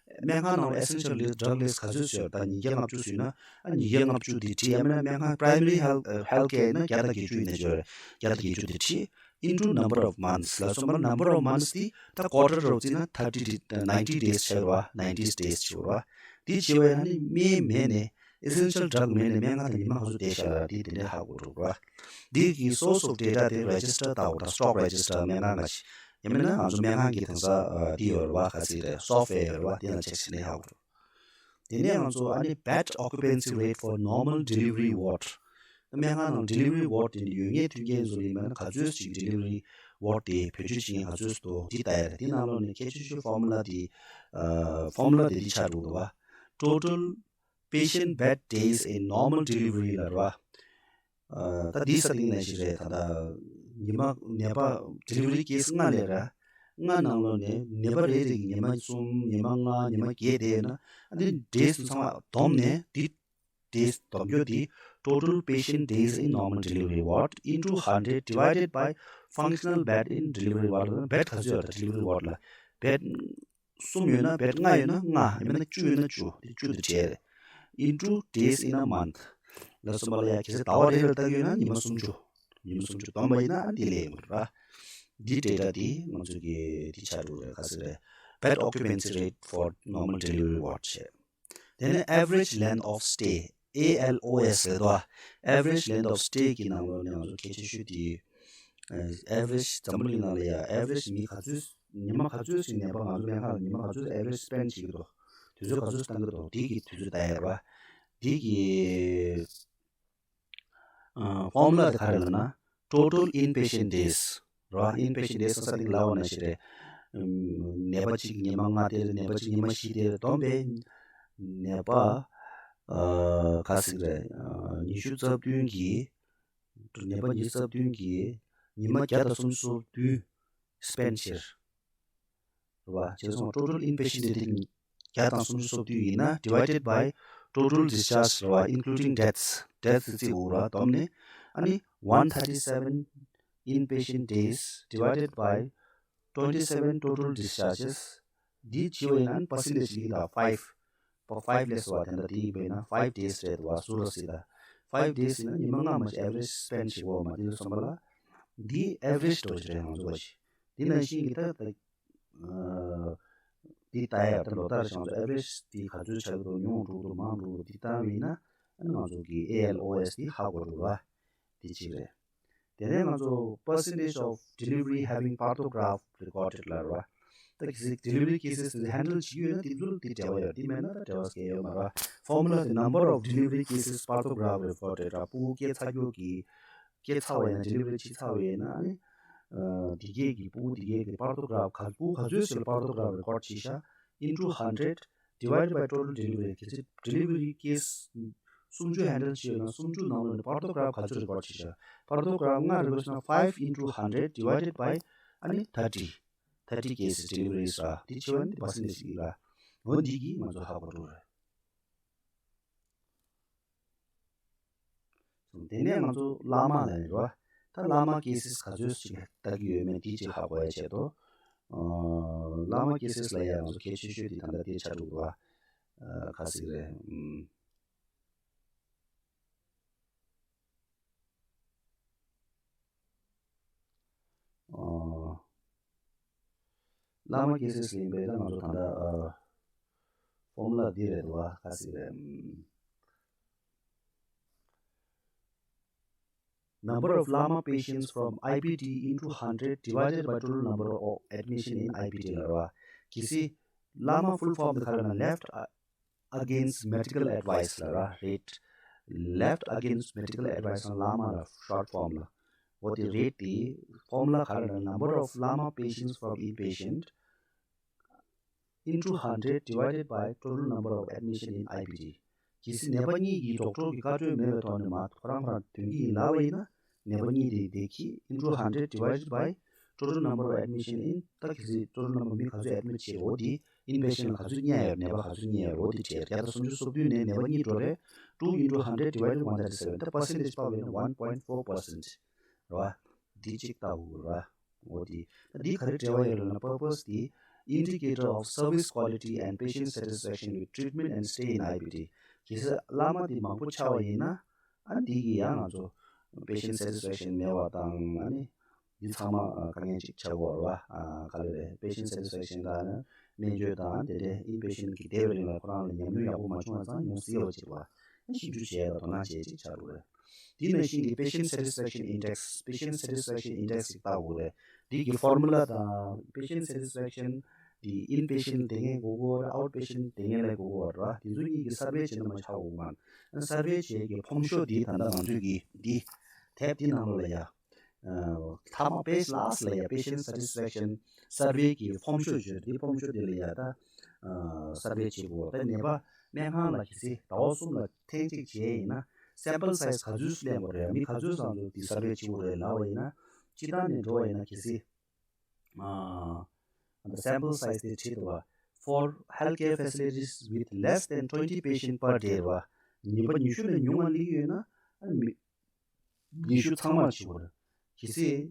སྨན་ཁང་ནང་ལ་Essential Drug List ག་ཚོད་བཟོས་ཡོད། ད་ཉིས་བརྒྱ་ལྔ་བཅུ་བཟོས་ན། ཨ་ཉིས་བརྒྱ་ལྔ་བཅུ་དེ་བྲིས། ཡང་མིན་ན་སྨན་ཁང་Primary Health Health Care ཡིན་ན་བརྒྱ་དང་བརྒྱད་ཅུ་ཡིན་ན་བརྗོད་རེད། བརྒྱ་དང་བརྒྱད་ཅུ་དེ་བྲིས། Into number of months ལ་སོགས་པ། Number of months དེ་ད་ཀོ་ཊར་རོ་བརྩིས་ན་thirty day, ninety days ཆགས་རེད་བ། Ninety days ཆགས་རེད་བ། དེ་བྱས་པ་ཡིན་ན་ནི་སྨན་མེད་ནས། Essential Drug མེད་ནས་སྨན་ཁང་དུ་ཉི་མ་ག་ཚོད་བསྡད་བཞག་ཡོད་དེ་དེ་འདྲས་ཧ་གོ་འགྲོ་ར། འདི་གི་source of data དེ་register ལྟ་བུ་དང་། Stock Register སྨན་ཁང་ག་ཅིག་ཡིན་མིན་ན། ང་ཚོ་སྨན་ཁང་གི་དེང་སང་ཨ་འདི་ཡོད་རེད་བ། ག་ཚིག་རེད། software ཡོད་རེད་བ། དེ་ལ་ཅེག་བྱས་ནས་ཧ་གོ་འགྲོ། དེ་ནས་ང་ཚོ་ཨ་ནི་bed occupancy rate for normal delivery ward སྨན་ཁང་ནང་delivery ward དེ་འདྲ་ཡོད་མཁན་མཐུན་རྐྱེན་བཟོ་ལེན་མིན་ན་ག་ཚོད་ཅིག་delivery ward དེ་བེད་སྤྱོད་བྱེད་མཁན་ག་ཚོད་ཅིག་འདུག་འདི་ལྟ་ཡ་རེད། འདི་ནང་ལོགས་ནས་གལ་ཆེ་ཤོས་formula དེ་ཨ་formula དེ་འདི་ཆགས་འགྲོ་འདུག་བ། Total patient bed days in normal delivery ལ་རེད་བ། ཨ་ད་འདི་ས་སྟེང་ནས་ཞིག་རེད། ད་ལྟ་ཉི་མ་ནད་པ་delivery case ལྔ་ལས་ར། ལྔ་ནང་ལོགས་ནས་ནད་པ་རེ་རེ་གི་ཉི་མ་གསུམ། ཉི་མ་ལྔ། ཉི་མ་བརྒྱད་བསྡད་ཡོད་ན། ཨ་འདི་days དེ་ཚང་མ་བསྡོམས་ནས་འདི་days བསྡོམས་རྒྱུ་དེ། Total patient days in normal delivery ward into hundred divided by functional bed in delivery ward. Bed ག་ཚོད་ཡོད་རེད་delivery ward ལ། Bed གསུམ་ཡོད་ན། bed ལྔ་ཡོད་ན་ལྔ། ཡང་མིན་ན་བཅུ་ཡོད་ན་བཅུ། དེ་བཅུ་དེ་བྲིས་རེད། Into days in a month ལ་སོགས་པ་ལ་ཡ། གལ་སྲིད་ཟླ་བ་རེ་རེ་ལ་བལྟ་གི་ཡོད་ན་ཉི་མ་སུམ་ཅུ། ཉི་མ་སུམ་ཅུ་བསྡོམས་པ་ཡིན་ན་འདི་ལས་ཡོང་གི་རེད་བ། འདི་data དེ་ང་ཚོས་ཀྱི་འདི་ཆགས་འགྲོ་རེད། ག་ཚོད་རེད། Bed occupancy rate for normal delivery ward བྱས། དེ་ནས་average length of stay, A L O S རེད་དོ། Average length of stay གི་ནང་ལོགས་ནས་ང་ཚོ་གལ་ཆེ་ཤོས་དེ། average འཛམ་བུ་གླིང་ནང་ལ་ཡ་average མི་ག་ཚོད། ཉི་མ་ག་ཚོད་ཞིག་ནད་པ་ང་ཚོ་སྨན་ཁང་ལ་ཉི་མ་ག་ཚོད་average spend བྱེད་ཀྱི་འདུག་དུས་ཚོད་ག་ཚོད་བཏང་གི་འདུག་དེ་གི་དུས་ཚོད་ལྟ་ཡ་རེད་བ། དེ་གི་ཨ་formula དེ་ག་རེ་ལབ་ན། Total inpatient days རེད་བ། Inpatient days ས་སྟེང་ལབ་པ་ནང་བཞིན་རེད། ཨམ་ནད་པ་གཅིག་ཉི་མ་ལྔ་བསྡད་རེད། ནད་པ་གཅིག་ཉི་མ་བཞི་བསྡད་རེད། བསྡོམས་པས་ནད་པ་ཨ་ག་ཟེར་རེད། ཨ་ཉི་ཤུ་རྩ་བདུན་གྱིས། ནད་པ་ཉི་ཤུ་རྩ་བདུན་གྱིས་ཉི་མ་བརྒྱ་དང་སུམ་ཅུ་སོ་བདུན་spend བྱས། རེད་བ། བྱས་ཙང་total inpatient དེ་བརྒྱ་དང་སུམ་ཅུ་སོ་བདུན་ཡིན་ན་divided by total discharge རེད་བ། Including deaths, deaths བརྩི་དགོས་རེད་བ། བསྡོམས་ནས་ཨ་ནི་one thirty seven inpatient days divided by twenty seven total discharges འདི་བྱས་པ་ཡིན་ན་percentage ཡིན་ད། five པ་five ལས་སོ་བ་དེ་འདྲ་དེ་ཡིན་པས་ན་five days རེད་བ། ཟུར་ར་སྲིད་ད། Five days ཡིན་ན་ཉི་མ་ལྔ་མ་ཞིག་average spend བྱེད་དགོས་མ། དེ་ཚོ་བསམ་པ་ལ་འདི་average འགྲོ་ཞིག་རེད། ང་ཚོ་བ་ཞིག་འདི་ནང་བཞིན་གྱི་ད་ད་འདི་ད་ཡར་ད་ལོ་ལྟར་བྱང་ཚོ་average འདི་ག་ཚོད་ཆགས་ཀྱི་འདུག་ཉུང་འགྲོ་གི་འདུག་མང་འགྲོ་གི་འདུག་འདི་བཏང་བ་ཡིན་ན་ཨ་ནི་ང་ཚོ་གི་A L O S འདི་ཧ་གོ་འགྲོ་བ་འདི་གཅིག་རེད། དེ་ནས་ང་ཚོ་percentage of delivery having pantograph recorded ལབ་རེད་བ། ད་གལ་སྲིད་delivery cases དེ་handle བྱེད་ཀྱི་ཡོད་ན་དེ་ཚོ་དེ་འབྲེལ་བ་ཡོད། དེ་མེད་ན་ད་འབྲེལ་བ་སྐྱེ་ཡོད་མ་རེད་བ། Formula དེ་number of delivery cases pantograph recorded ར། ཕྲུ་གུ་སྐྱེ་ཚར་རྒྱུ་གི་སྐྱེ་ཚར་བ་ཡིན་ན། delivery བྱེད་ཚར་བ་ཡིན་ན་ཨ་ནི་ཨ་དེ་གས་ཀྱི་ཕྲུ་གུ་དེ་གས་ཀྱི་pantograph ག་ཕྲུ་གུ་ག་ཚོད་ཞིག་ལ་pantograph record བྱས་ཤག into hundred divided by total delivery གལ་སྲིད་delivery case སུམ་ཅུ་handle བྱས་ཡོད་ན་སུམ་ཅུ་ནང་ལོགས་ནས་pantograph ག་ཚོད་record བྱས་ཤག pantograph ལྔ་རེ་བྱས་ན་five into hundred divided by ཨ་ནི་thirty, thirty cases deliveries ར། དེ་བྱས་པ་ནི་percentage ཡིན་ར། འོ་འདི་གིས་ང་ཚོ་ཧ་གོ་འགྲོ་རེད། དེ་ནས་ང་ཚོ་བླ་མ་ལ་ཡིན་རོ། ད་བླ་མ་cases ག་ཚོད་ཅིག་ལྟ་གི་ཡོད་མེད་དེ་ཅིག་ཧ་གོ་ཡ་ཆེད་དུ། ཨ་བླ་མ་cases ལ་ཡང་ང་ཚོ་གལ་ཆེ་ཤོས་དེ་ད་ལྟ་དེ་ཆགས་འགྲོ་གི་ར། ཨ་ག་ཟེར་གི་རེད། ཨུམ། ཨ། བླ་མ་cases ཡིན་པས་ད་ང་ཚོ་ད་ལྟ་ཨ་formula འདི་རེད་འདུག་བ། ག་ཟེར་གི་རེད། ཨུམ། Number of Lama patients from I P D into hundred divided by total number of admission in I P D ལ་རེད་བ། གལ་སྲིད་Lama full form དེ་ག་རེ་ན left against medical advice ལ་རེད། Left against medical advice ལ་Lama ལ་short form ལ། འོ་དེ་རེད་དེ། Formula ག་རེ་ན number of Lama patients from inpatient into hundred divided by total number of admission in I P D. གལ་སྲིད་ནད་པ་གཉིས་ཀྱི་ཌོག་ཊར་གྱི་བཀའ་འཁྲོལ་མེད་པའི་ཐོག་ནས་མ་ཁོ་རང་ཁོ་རང་འདོན་གྱི་ཡིན་ལབ་པ་ཡིན་ན། ནད་པ་གཉིས་དེ་དེ་གི་into hundred divided by total number of admission in ད་གལ་སྲིད་total number མི་ག་ཚོད་admit བྱས་འོ་དེ་inpatient ལ་ག་ཚོད་བསྙལ་ཡོད། ནད་པ་ག་ཚོད་བསྙལ་ཡོད་འོ་དེ་བྱས། བརྒྱ་དང་སུམ་ཅུ་སོ་བདུན་ནས་ནད་པ་གཉིས་འགྲོ་རེད། Two into hundred divided one thirty seven ད་percentage ཕབ་པ་ཡིན་ན་one point four percent རེད་བ། འདི་གཅིག་ལྟ་དགོས་རེད་བ། འོ་དེ། ད་འདི་ག་རེ་འབྲེལ་བ་ཡོད་ལབ་ན་purpose དེ་indicator of service quality and patient satisfaction with treatment and stay in I P D གལ་སྲིད་བླ་མ་དེ་མང་པོ་ཆགས་པ་ཡིན་ན། ཨ་འདི་གི་ཡང་ང་ཚོ་patient satisfaction མེད་པ་དང་ཨ་ནི་འདི་ཚང་མ་དཀའ་ངལ་ཅིག་ཆགས་ཀྱི་ཡོད་རེད་བ། ག་རེ་རེད། Patient satisfaction དང་ཨ་ནི་སྨན་བཅོས་དང་དེ་འདྲའི་inpatient གི་བསྡད་པའི་རིང་ལ་ཁོ་རང་ལ་ཉམས་མྱོང་ཡག་པོ་མ་བྱུང་བ་ཙང་ཉུང་སྲིད་པ་ཅིག་རེད་བ། ཞིབ་འཇུག་བྱས་ལ་དོ་སྣང་བྱས་ཅིག་ཆགས་འགྲོ་རེད། དེ་ནང་བཞིན་གྱི་patient satisfaction index, patient satisfaction index ཞིག་བལྟ་དགོས་རེད། འདི་གི་formula དང་patient satisfaction དེ་inpatient དེ་ངས་དགོས་དགོས་རེད། Outpatient དེ་ངས་ལས་དགོས་དགོས་རེད། དེ་ཚོ་གཉིས་ཀྱི་survey བྱས་ན་མ་ཆགས་འོང་མ། survey བྱས་ཀྱི་ཕོམ་ཤོ་འདི་ད་ལྟ་ང་ཚོས་ཀྱི་འདི་tab འདི་ནང་ལོགས་ལ་ཡ། མཐའ་མ་page last ལ་ཡ་patient satisfaction survey གི་ཕོམ་ཤོ་བརྗོད། འདི་ཕོམ་ཤོ་འདི་ལ་ཡ་ད་survey བྱེད་དགོས་རེད། ནད་པ་སྨན་ཁང་ལ་གལ་སྲིད་ཟླ་བ་གསུམ་ལ་ཐེངས་གཅིག་བྱས་ཡིན་ན་sample size ག་ཚོད་ལེན་དགོས་རེད། མི་ག་ཚོད་ཙམ་ཚོ་འདི་survey བྱེད་དགོས་རེད་ལབ་པ་ཡིན་ན། སྤྱི་བཏང་ནས་འགྲོ་བ་ཡིན་ན་གལ་སྲིད་ཨ་ད་sample size དེ་བྲིས་འདུག་བ། For healthcare facilities with less than twenty patient per day རེད་བ། ཉིན་པ་ཉི་ཤུ་ལས་ཉུང་བ་སླེབས་ཡོད་ན་ཨ་མི་ཉི་ཤུ་ཚང་མར་བྱེད་དགོས་རེད། གལ་སྲིད་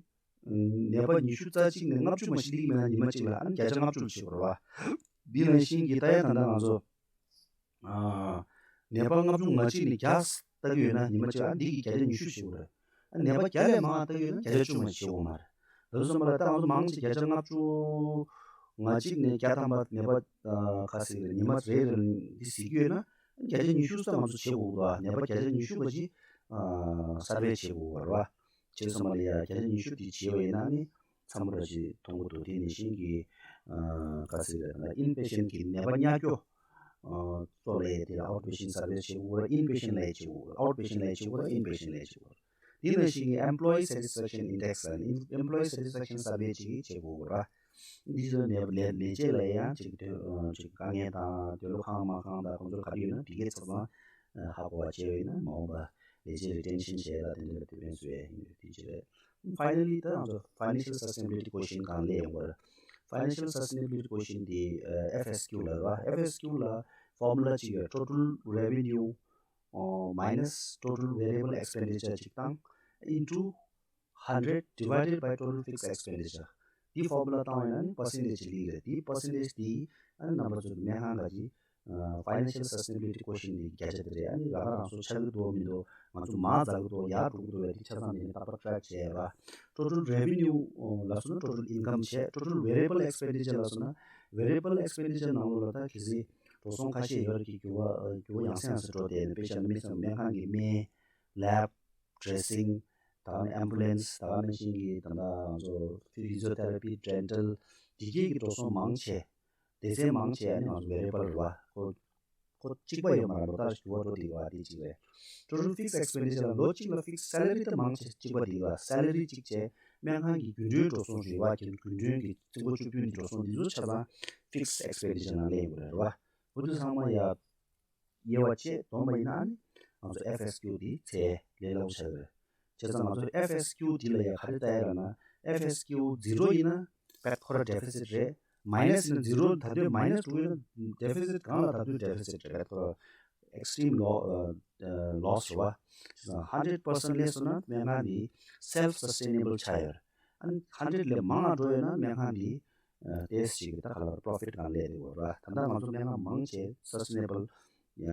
ནད་པ་ཉི་ཤུ་རྩ་གཅིག་ནས་ལྔ་བཅུ་མ་ཞིག་སླེབས་མེད་ན་ཉི་མ་གཅིག་ལ་ཨ་ནི་བརྒྱ་ཆ་ལྔ་བཅུ་ལ་བྱེད་དགོས་རེད་བ། འདི་ནང་བཞིན་གྱི་ད་ཡ་ད་ལྟ་ང་ཚོ་ནད་པ་ལྔ་བཅུ་ང་གཅིག་ནས་བརྒྱ་ལྟ་གི་ཡོད་ན་ཉི་མ་གཅིག་ཨ་འདི་གི་བརྒྱ་ཆ་ཉི་ཤུ་བྱེད་དགོས་རེད། ཨ་ནད་པ་བརྒྱ་ལས་མང་ལྟ་གི་ཡོད་ན་བརྒྱ་ཆ་བཅུ་མ་བྱེད་དགོས་མ་རེད། ལོ་གསུམ་པ་ལ་ད་ང་ཚོ་མང་ཆེ་བརྒྱ་ཆ་ལྔ་བཅུ་ང་གཅིག་ནས་བརྒྱ་ཐམ་པ་ནད་པ་ཁ་ཟིག་རེད། ཉི་མ་རེ་རེ་འདི་ཟིག་གི་ཡོད་ན་བརྒྱ་ཆ་ཉི་ཤུ་ཙམ་ང་ཚོ་བྱེད་དགོས་འདུག་ནད་པ་བརྒྱ་ཆ་ཉི་ཤུ་པ་ཅིག་survey བྱེད་དགོས་རེད་བ། བྱས་ཙང་མ་ལ་ཡ་བརྒྱ་ཆ་ཉི་ཤུ་དེ་བྱས་པ་ཡིན་ན་ནི་ཚང་མ་ར་ཞིག་མཐོང་གི་འདུག་དེ་ནང་བཞིན་གྱི་ག་ཟེར་རེད་ད་inpatient གི་ནད་པ་ཉར་རྒྱུ་ཚོ་ལ་ཡ་དེ་outpatient survey བྱེད་དགོས་རེད། Inpatient ལ་ཡ་བྱེད་དགོས་རེད། Outpatient ལ་ཡ་བྱེད་དགོས་རེད། Inpatient ལ་ཡ་བྱེད་དགོས་རེད། དེ་ནང་བཞིན་གྱི་employee satisfaction index ལ་employee satisfaction survey ཅིག་བྱེད་དགོས་རེད། འདི་ཚོ་ནས་ལས་ལས་བྱེད་ལ་ཡང་ཅིག་དོ་ཅིག་དཀའ་ངལ་དང་འདོད་བློ་ཁེངས་མ་ཁེངས་དང་ཁོང་ཚོ་ག་རེ་ཡོད་ན་དེ་གའི་ཚབ་ཚང་ཧ་གོ་བ་བྱས་པ་ཡིན་ན་མ་འོངས་པ་ལས་བྱེད་retention བྱས་ལ་དེ་འདྲ་ལ་དེ་ཕན་སུ་ཡས་ཡིན་དེ་ཅི་རེད། Finally ད་ང་ཚོ་financial sustainability question གང་ལས་ཡོང་བར། Financial sustainability question དེ་ཨ་FSQ ལ་ར་FSQ ལ་formula ཅིག་ཡོད། Total revenue minus total variable expenditure ཅིག་དང་into hundred divided by total fixed expenditure འདི་formula བཏང་བ་ཡིན་ན་ནི་percentage ཅིག་སླེབས་རེད། དེའི་percentage དེ་ཨ་ནི་རྣམ་པ་ཚོ་སྨན་ཁང་ག་གི་financial sustainability question དེ་བརྒྱ་ཆ་དེ་རེད། ཨ་ནི་རང་རང་སོ་ཆག་གི་འདུག་མི་འདུག་ང་ཚོ་མར་འཛེག་གི་འདུག་ཡར་འགྲོ་གི་འདུག་བས་དེ་ཆ་ཚང་དེ་ནི་རྟག་པར་track བྱས་པ། Total revenue ལ་སོ་ན་total income བྱས། Total variable expenditure ལ་སོ་ན་variable expenditure ནང་ལོགས་ལ་ད་གལ་སྲིད་འགྲོ་སོང་ཁ་ཤས་ཡོད་རེད་ཀྱི་འགྱུར་བ་འགྱུར་བ་ཡང་སེ་ཡང་སེ་འགྲོ་བསྡད་ནས་དཔེ་བཞག་ན་དམིགས་བསལ་སྨན་ཁང་གི་སྨན། Lab dressing ད་ག་ནས་ambulance ད་ག་ནང་བཞིན་གྱི་ད་ལྟ་ང་ཚོ་physiotherapy dental འདི་གས་ཀྱི་འགྲོ་སོང་མང་ཆེ་སྡེ་ཚན་མང་ཆེ་ཨ་ནི་ང་ཚོ་variable རེད་བ། ཁོ་ཁོ་གཅིག་པ་ཡོད་མ་རེད། ལོ་ལྟར་འགྱུར་བ་འགྲོ་བསྡད་ཡོད་བ་དེ་གཅིག་རེད། Total fixed expenditure ལ་ལོ་གཅིག་ལ་fixed salary ད་མང་ཆེ་གཅིག་པ་དེ་ཡོད་བ། Salary གཅིག་བྱས་སྨན་ཁང་གི་རྒྱུན་གྲོན་འགྲོ་སོང་རེད་བ། རྒྱུན་རྒྱུན་གྲོན་གྱི་རྩིས་འགོ་བཅུ་བདུན་གྱི་འགྲོ་སོང་འདི་ཚོ་ཆ་ཚང་fixed expenditure ནང་སླེབས་ཡོད་རེད་བ། འོ་དེ་ཚང་མ་ཡ། དབྱེ་བ་ཕྱེ་བསྡོམས་པ་ཡིན་ན་ནི་ང་ཚོ་FSQ དེ་ཚད་ལས་སླ་པོ་ཆགས་ཀྱི་རེད། བྱས་ཙང་ང་ཚོ་FSQ དེ་ལ་ཡང་ག་རེ་ལྟ་ཡ་རེད་ན། FSQ zero ཡིན་ན་བད་ཁོ་ར་deficit རེད། Minus ཡིན་ན་zero ད་དུང་minus two ཡིན་ན་deficit གང་ལ་ད་དུང་deficit རེད། བད་ཁོ་ར་extreme lo- ཨ་ཨ་loss རེད་བ། བྱས་ཙང་hundred percent སླེབས་སོང་ན་སྨན་ཁང་འདི་self sustainable ཆགས་ཡོད་རེད། ཨ་ནི་hundred ལས་མང་ང་འགྲོ་ཡོད་ན་སྨན་ཁང་འདི་ཨ་ཏོག་ཙམ་ཅིག་ད་ག་ལ་profit གང་སླེབས་བསྡད་ཡོད་རེད་བ། ད་ལྟ་ང་ཚོ་སྨན་ཁང་མང་ཆེ་sustainable